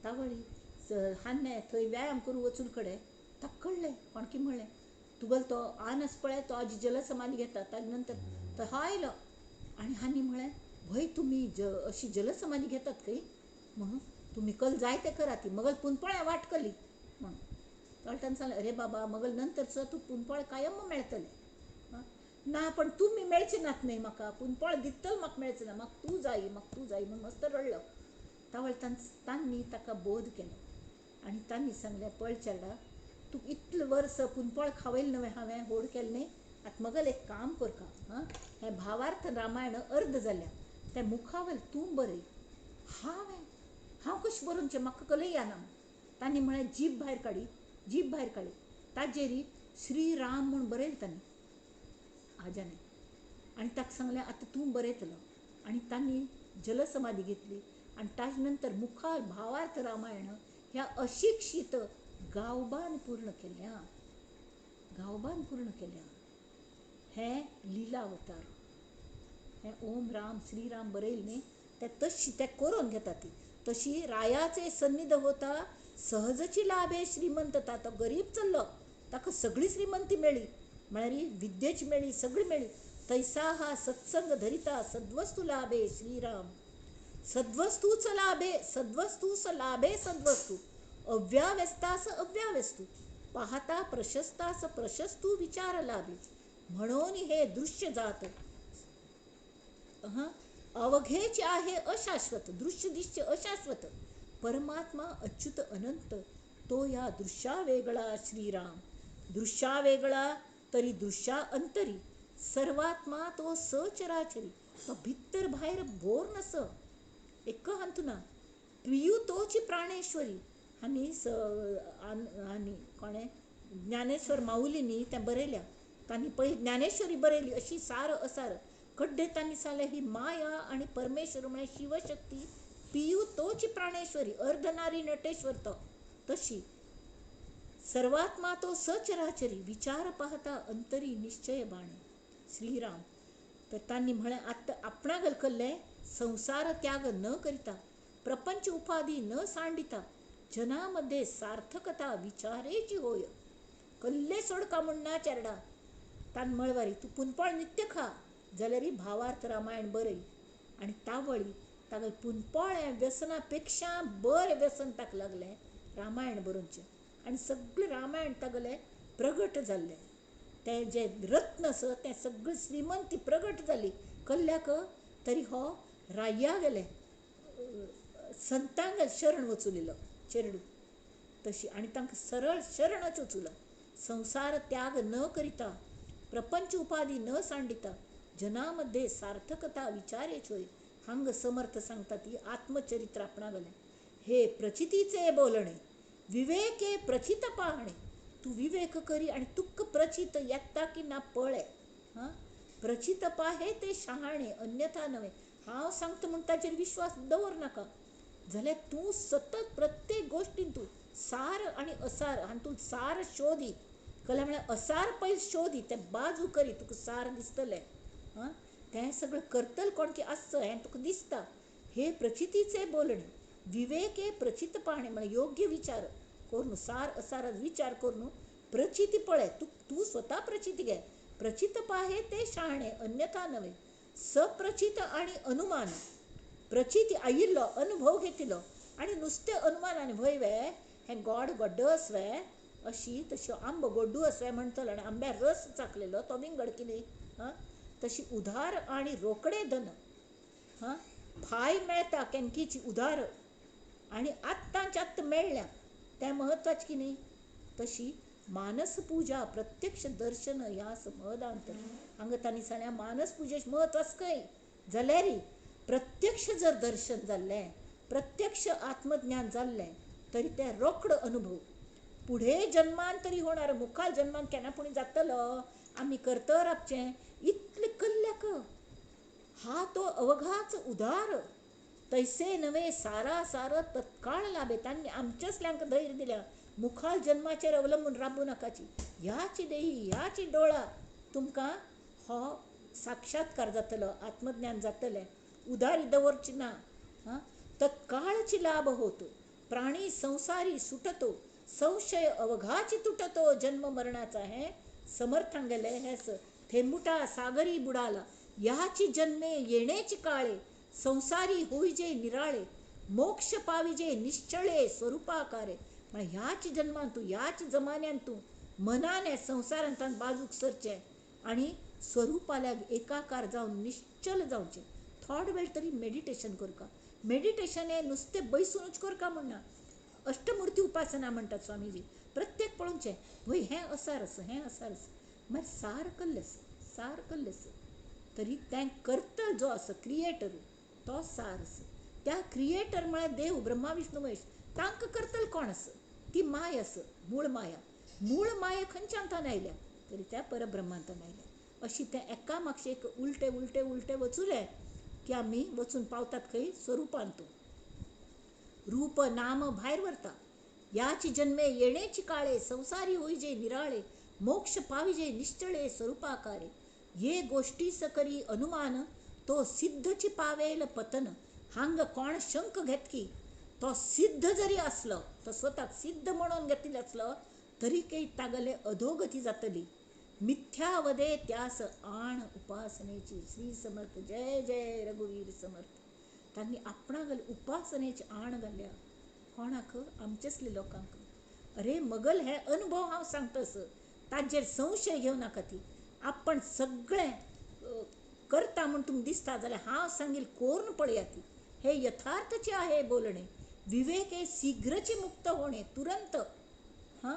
तावळी हान्ने थंय व्यायाम करूं वचून कडेन ताका कळ्ळें कोणकी म्हणलें तुगेलो तो आनस पळय तो आजी जलसमाधी घेता ताजे नंतर तो हो आयलो आनी हांणी म्हळें भंय तुमी अशी जलसमाधी घेतात खंय म्हणून तुमी कल जाय तें करा ती मगल पुनपळ्या वाट कली म्हणून. ताणें सांगलें अरे बाबा मगल नंतर सुद्दां तूं पुनपळ कायम मेळटलें ना पण तुमी मेळचे नात न्हय म्हाका पुनपळ दितल म्हाका मेळचें ना म्हाका तूं जाय म्हाका तूं जाय म्हूण मस्त रडलो. तावळ तांणी ताका बोध केलो आनी तांणी सांगलें पळ चेडा तूं इतलें वर्स पुनपळ खावयलें न्हय हांवें होड केलें न्हय आतां मगल एक काम करका हां हें भावार्थ रामायण अर्द जाल्या तें मुखावेल तूं बरय. हांवें हांव कशें बरोवचें म्हाका कलय येना. तांणी म्हळें जीभ भायर काडी जीभ भायर काडली ताजेर श्रीराम म्हूण बरयलें तांणी आज्याने आनी ताका सांगलें आतां तूं बरयतलो. आनी तांणी जलसमाधी घेतली आनी ताजे नंतर मुखार भावार्थ रामायण ह्या अशिक्षीत गावबान पूर्ण केल्या गावबान पूर्ण केल्या. हें लिला अवतार हें ओम राम श्रीराम बरयलें न्ही तें तशी तें करून घेता ती तशी रायाचे सन्निध होता सहजची लाभे श्रीमंतता. तो गरीब चल्लो ताका सगळी श्रीमंती मेळ्ळी म्हळ्यार विद्येची मेळ्ळी सगळी मेळ्ळी. तैसा हा सत्संग धरिता सद्वस्तू लाभे श्रीराम सद्वस्तूच लाभे सद्वस्तूस लाभे सद्वस्तू अव्याव्यस्तास अव्याव्यस्तू पाहता प्रशस्तास प्रशस्तू विचार लाभे म्हणून हे दृश्य जात अवघेच आहे अशाश्वत दृश्य दिश्य अशाश्वत परमात्मा अच्युत अनंत तो या दृश्या वेगळा श्रीराम दृश्या वेगळा तरी दृश्या अंतरी सर्वात्मा तो सचराचरी. तो भितर भायर भोर नस एक हांतू ना. पियू तोची प्राणेश्वरी आनी आनी कोणें ज्ञानेश्वर माऊलींनी तें बरयल्या. तांणी पयलीं ज्ञानेश्वरी बरयली अशी सार असार कड्डे तांणी सांगलें ही माया आनी परमेश्वर म्हळ्यार शिवशक्ती पियू तोची प्राणेश्वरी अर्धनारी नटेश्वर तो तशी सर्वात्मा तो सचराचरी विचार पाहता अंतरी निश्चय बाणे श्रीराम. तर तांणी म्हळें आतां आपणाक कल्लें संसार त्याग न करिता प्रपंच उपाधी न सांडिता जनामध्ये सार्थकता विचारेची होय. कल्ले सोडका म्हूण ना चेरडा तान मळवारी तूं पुनपळ नित्य खा जाल्यार भावार्थ रामायण बरय. आनी तावळी ताका पुनपळ हें व्यसना पेक्षा बरें व्यसन ताका लागलें रामायण बरोवचें आनी सगळें रामायण तागेलें प्रगट जाल्लें. तें जें रत्न आसा तें सगळें श्रीमंती प्रगट जाली कल्ल्याक. तरी हो राया गेलें संतांक शरण वचुलेलो चेरडू तशी आनी तांकां सरळ शरणच वचुलो. संसार त्याग न करिता प्रपंच उपाधी न सांडिता जनामध्ये सार्थकता विचारेच होय. हांग समर्थ सांगता ती आत्मचरित्र आपणागलें. हे प्रचितीचे बोलणे विवेके प्रचित पाहणे. तूं विवेक करी आनी तुका प्रचित येता की ना पळय. हां प्रचित पाहे ते शहाणे अन्यथा नव्हे. हांव सांगता म्हूण ताचेर विश्वास दवर नाका जाल्यार तूं सतत प्रत्येक गोश्टीन तूं सार आनी असार हातूंत सार शोदी कला म्हळ्यार असार पयलीं शोदी तें बाजू करी तुका सार दिसतलें. हां तें सगळें करतल कोण की आसचो हें तुका दिसता. हे प्रचितीचे बोलणे विवेके प्रचित पाहणे म्हळ्यार योग्य विचार करून सार असार विचार करून प्रचिती पळय तूं तूं स्वता प्रचिती घे. प्रचित पाहे ते शहाणे अन्यथा नव्हे. सप्रचित आनी अनुमान प्रचिती आयिल्लो अनुभव घेतिल्लो आनी नुस्तें अनुमान आनी व्हय वे हें गोड गोड्डस वे अशी तशी आंबो गोड्डू आसवे म्हणटलो आनी आंब्या रस चाकलेलो तो विंगड कितें. हां तशी उधार आनी रोकडे धन. हां फाय मेळटा केनकीची उधार आनी आत्तांचे आत्तां मेळ्ळ्या तें म्हत्वाचें की न्ही. तशी मानस पुजा प्रत्यक्ष दर्शन ह्या महदांतर हांगा तांणी सांगलें मानस पुजेचें म्हत्व आसा खंय जाल्यार प्रत्यक्ष जर दर्शन जाल्लें प्रत्यक्ष आत्मज्ञान जाल्लें तरी तें रोकडो अनुभव पुढे जन्मान तरी होणार मुखार जन्मान केन्ना पुणी जातलो आमी करतर राबचें इतलें कल्ल्याक हा तो अवघाच उदार तैसे नवे सारा सार तत्काळ लाभे. तांणी आमच्यासल्यांक धैर्य दिल्या मुखार जन्माचेर अवलंबून राबू नाकाची ह्याची देही ह्याची डोळा तुमकां हो साक्षात्कार जातलो आत्मज्ञान जातलें. उदारी दवरची ना. हां तत्काळची लाभ होतो प्राणी संसारी सुटतो संशय अवघाची तुटतो जन्म मरणाचा. हें समर्थांगेलें हें थेंबुटा सागरी बुडाला ह्याची जन्मे येण्याची काळे संसारी होईजे निराळे मोक्ष पाविजे निश्चळे स्वरूपाकारे. म्हळ्यार ह्याच जन्मान तूं ह्याच जमान्यान तूं मनान संवसारांत बाजूक सरचें आनी स्वरुपाल्याक एकाकार जावन निश्चल जावचें. थोडो वेळ तरी मेडिटेशन करका. मेडिटेशन हें नुस्तें बैसुनूच करका म्हूण ना. अष्टमूर्ती उपासना म्हणटात स्वामीजी प्रत्येक पळोवचें व्हय हें असार आसा हें असार आसा मागीर सार कल्लें आसा सार कल्लें आसा तरी तें करतल जो आसा क्रिएटर तो सार आसा. त्या क्रिएटर म्हळ्यार देव ब्रह्मा विष्णू महेश तांकां करतल कोण आसा ती माया आसा मूळ माया. मूळ माया खंयच्यान आयल्या तरी त्या परब्रह्मांतान आयल्या. अशी तें एका मागशे एक उलटे उलटे उलटे वचुलें की आमी वचून पावतात खंय स्वरुपांत. रूप नाम भायर व्हरता याची जन्मे येण्याची काळे संसारी होईजे निराळे मोक्ष पाविजे निश्चळे स्वरूपाकारे. ये गोष्टीस करी अनुमान तो सिद्धची पावेल पतन. हांग कोण शंक घेतकी तो सिद्ध जरी आसलो तो स्वताक सिद्ध म्हणून घेतिल्लो आसलो तरी काही तागेले अधोगती जातली. मिथ्यावदे त्यास आण उपासनेची. श्री समर्थ जय जय रघुवीर समर्थ. तांणी आपणाक उपासनेची आण घाल्या कोणाक आमचेसले लोकांक. अरे मगल हे अनुभव हांव सांगता ताजेर संशय घेवं नाका. ती आपण सगळें करता म्हूण तुमकां दिसता जाल्यार हांव सांगील कोरून पळया ती. हे यथार्थचे आहे बोलणे विवेक हे शीघ्रची मुक्त होणे तुरंत. हां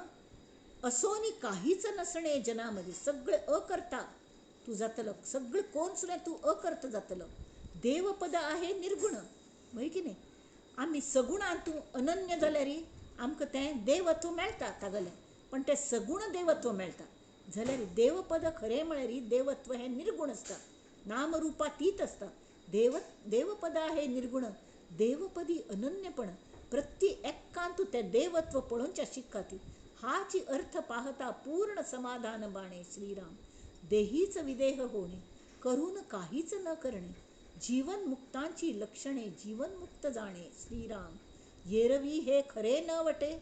असोनी काहीच नसणे जनामध्ये सगळें अकर्ता तूं जातलो सगळें कोण सुद्दां तूं अकर्त जातलो. देवपद आहे निर्गुण व्हय की न्ही. आमी सगुणांतू अनन्य जाल्यार आमकां तें देवत्व मेळटा तागेलें, पण तें सगुण देवत्व मेळटा. जाल्यार देवपद खरें म्हळ्यार देवत्व हें निर्गुण आसता, नामरुपातीत आसता. देवपदा हे निर्गुण, देवपदी अनन्यपण, प्रति एकांतू तें देवत्व पळोवच्या शिक्काती. हाची अर्थ पाहता पूर्ण समाधान बाणे श्रीराम. देहीच विदेह होणे, करून काहीच न करणे, जीवनमुक्तांची लक्षणे जीवनमुक्त जाणे श्रीराम. येरवी हे खरे न वटे,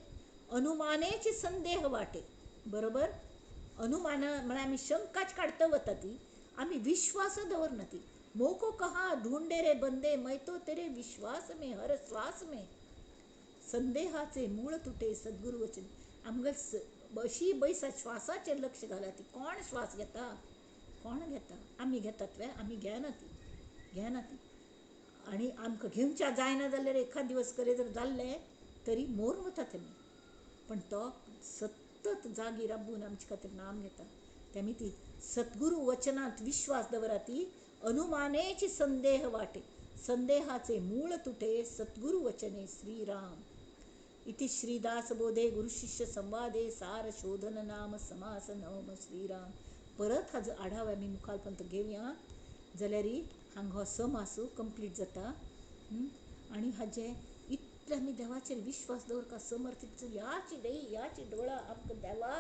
अनुमानेची संदेह वाटे. बरोबर, अनुमान म्हळ्यार आमी शंकाच काडता वता ती, आमी विश्वास दवरना ती. मोको कहा ढूंढे रे बंदे, मै तो तेरे विश्वास में हर श्वास में. संदेहाचे मूळ तुटे सद्गुरू वचन. आमगे अशी बैसा श्वासाचेर लक्ष घाला ती, कोण श्वास घेता, कोण घेता, आमी घेतात वे, आमी घेना ती, घेना ती. आनी आमकां घेवच्या जायना जाल्यार एखाद दिवस करे जर जाल्लें तरी मोरून वता तेमी, पण तो सतत जागी राबून आमचे खातीर नाम घेता. तेमी ती सद्गुरू वचनांत विश्वास दवरा ती, अनुमानेची संदेह वाटे, संदेहाचे मूळ तुटे सद्गुरू वचने श्रीराम. इति श्रीदासबोधे गुरुशिष्य संवादे सार शोधन नाम समास नवम श्रीराम. परत हाजो आढाव आमी मुखार पर्यंत घेवया जाल्यार हांगा हो समास कंप्लीट जाता. आनी हाजे इतले आमी देवाचेर विश्वास दवरका, समर्थ ह्याची देई ह्याची डोळा आमकां देवा,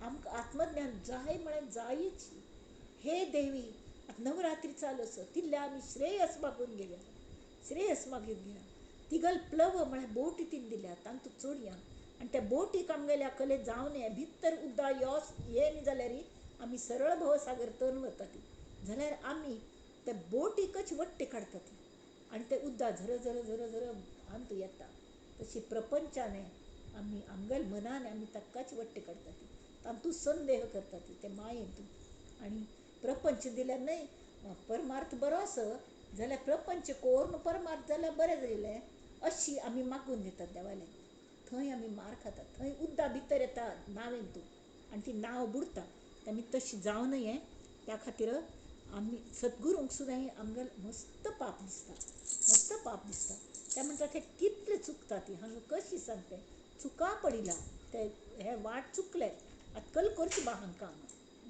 आमकां आत्मज्ञान जाय म्हळ्यार जायच. हे देवी, आतां नवरात्री चालू आसा, तिल्ले आमी श्रेयस मागून घेवया, श्रेयस मागून घेवया. तिगल प्लव म्हळ्यार बोटी तीन दिल्या, तांतूं चोडया आनी त्या बोटीक आमगेल्या कले जावन ये भितर उद्दा योस ये न्ही जाल्यार आमी सरळ भवसागर तरून वता ती. जाल्यार आमी त्या बोटीकच वट्टे काडटा ती आनी ते उद्दा झर झर झर झर अंतू येता. तशी प्रपंचाने आमी आमगेल मनान आमी ताकाच वट्टे काडटा ती, तांतूं संदेह करता ती ते मायेन तूं. आनी प्रपंच दिल्यार न्हय परमार्थ बरो आसा जाल्यार प्रपंच कोरून परमार्थ जाल्यार बरें जालें अशी आमी मागून घेतात देवाले. थंय आमी मार खातात, थंय उद्दा भितर येता नावेन तूं आनी ती नांव बुडटा. आमी तशी जावं नये त्या खातीर आमी सद्गुरूंक सुद्दां आमगेल मस्त पाप दिसता, मस्त पाप दिसता. ते म्हणटा ते कितले चुकता ती हांगा कशी सांगते, चुका पडिला ते हे वाट चुकले, आतां कल करची बा हांकां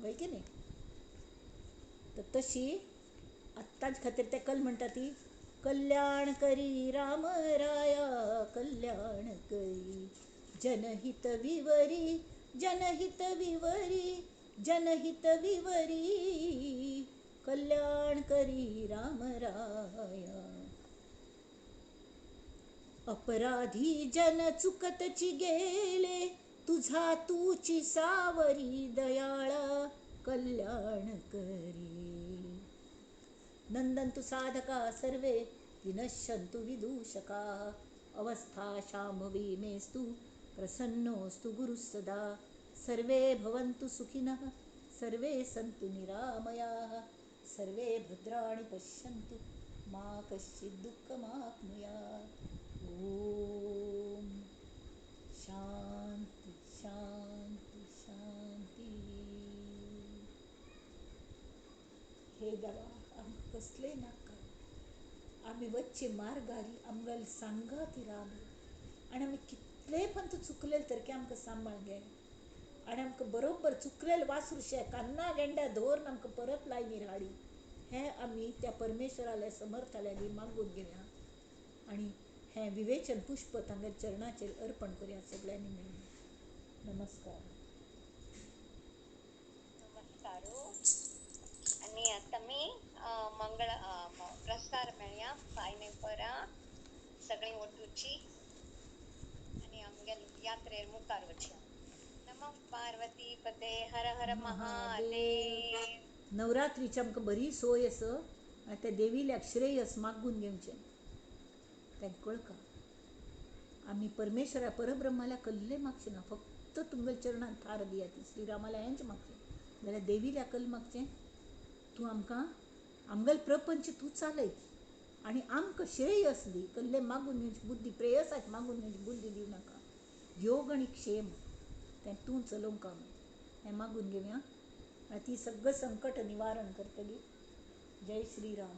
वय की न्ही. तर तशी आतांच खातीर ते कल म्हणटा ती, कल्याण करी राम राया कल्याण करी, जनहित विवरी जनहित विवरी जनहित विवरी, कल्याण करी राम राया. अपराधी जन चुकतची गेले, तुझा तूची सावरी दयाळा कल्याण करी. नंदंतु साधका सर्वे विनश्यन्तु विदूषका, अवस्था शाम्भवी मेस्तु प्रसन्नोस्तु गुरुः सदा. सर्वे भवन्तु सुखिनः सर्वे सन्तु निरामयाः, सर्वे भद्राणि पश्यन्तु मा कश्चित् दुःखमाप्नुयात्. ॐ शांति शांति शांती. हे देवा, आमकां कसलें नाका, आमी वच्चे मार्गारी आमगेल सांगाती राब आनी आमी कितले पण तूं चुकलेल तर की आमकां सांबाळ गे, आनी आमकां बरोबर चुकलेल वासरूशे कान्ना गेंड्या दवरून आमकां परत लायनीर हाडी. हें आमी त्या परमेश्वराल्या समर्थाल्या मागून घेवया आनी हें विवेचन पुष्प तांगेल्या चरणाचेर अर्पण करुया सगळ्यांनी मेळून. नमस्कार. नमस्कार. आनी आतां आमी मंगळ प्रसार मेळया पायने परा सगळीं वटूची आनी आमगेले यात्रेर मुखार वचया. नमः पार्वती पते, हर हर महादेव. नवरात्रीची आमकां बरी सोय आसा आनी त्या देवील्याक श्रेयस मागून घेवचें तें कळका. आमी परमेश्वरा परब्रह्माल्या कल्ले मागचें ना, फक्त तुमगेल्या चरणान थार दिया ती श्रीरामाल्या हेंच मागचें, जाल्यार देवील्या कल मागचें तूं आमकां आमगेल प्रपंच तूं चालय आनी आमकां श्रेयस दी. कल्ले मागून घेवची बुद्धी, प्रेयसाक मागून घेवची बुद्धी दिवं नाका. योग आनी क्षेम तें तूं चलोवंक आमी हें मागून घेवया आनी ती सगळें संकट निवारण करतली. जय श्रीराम.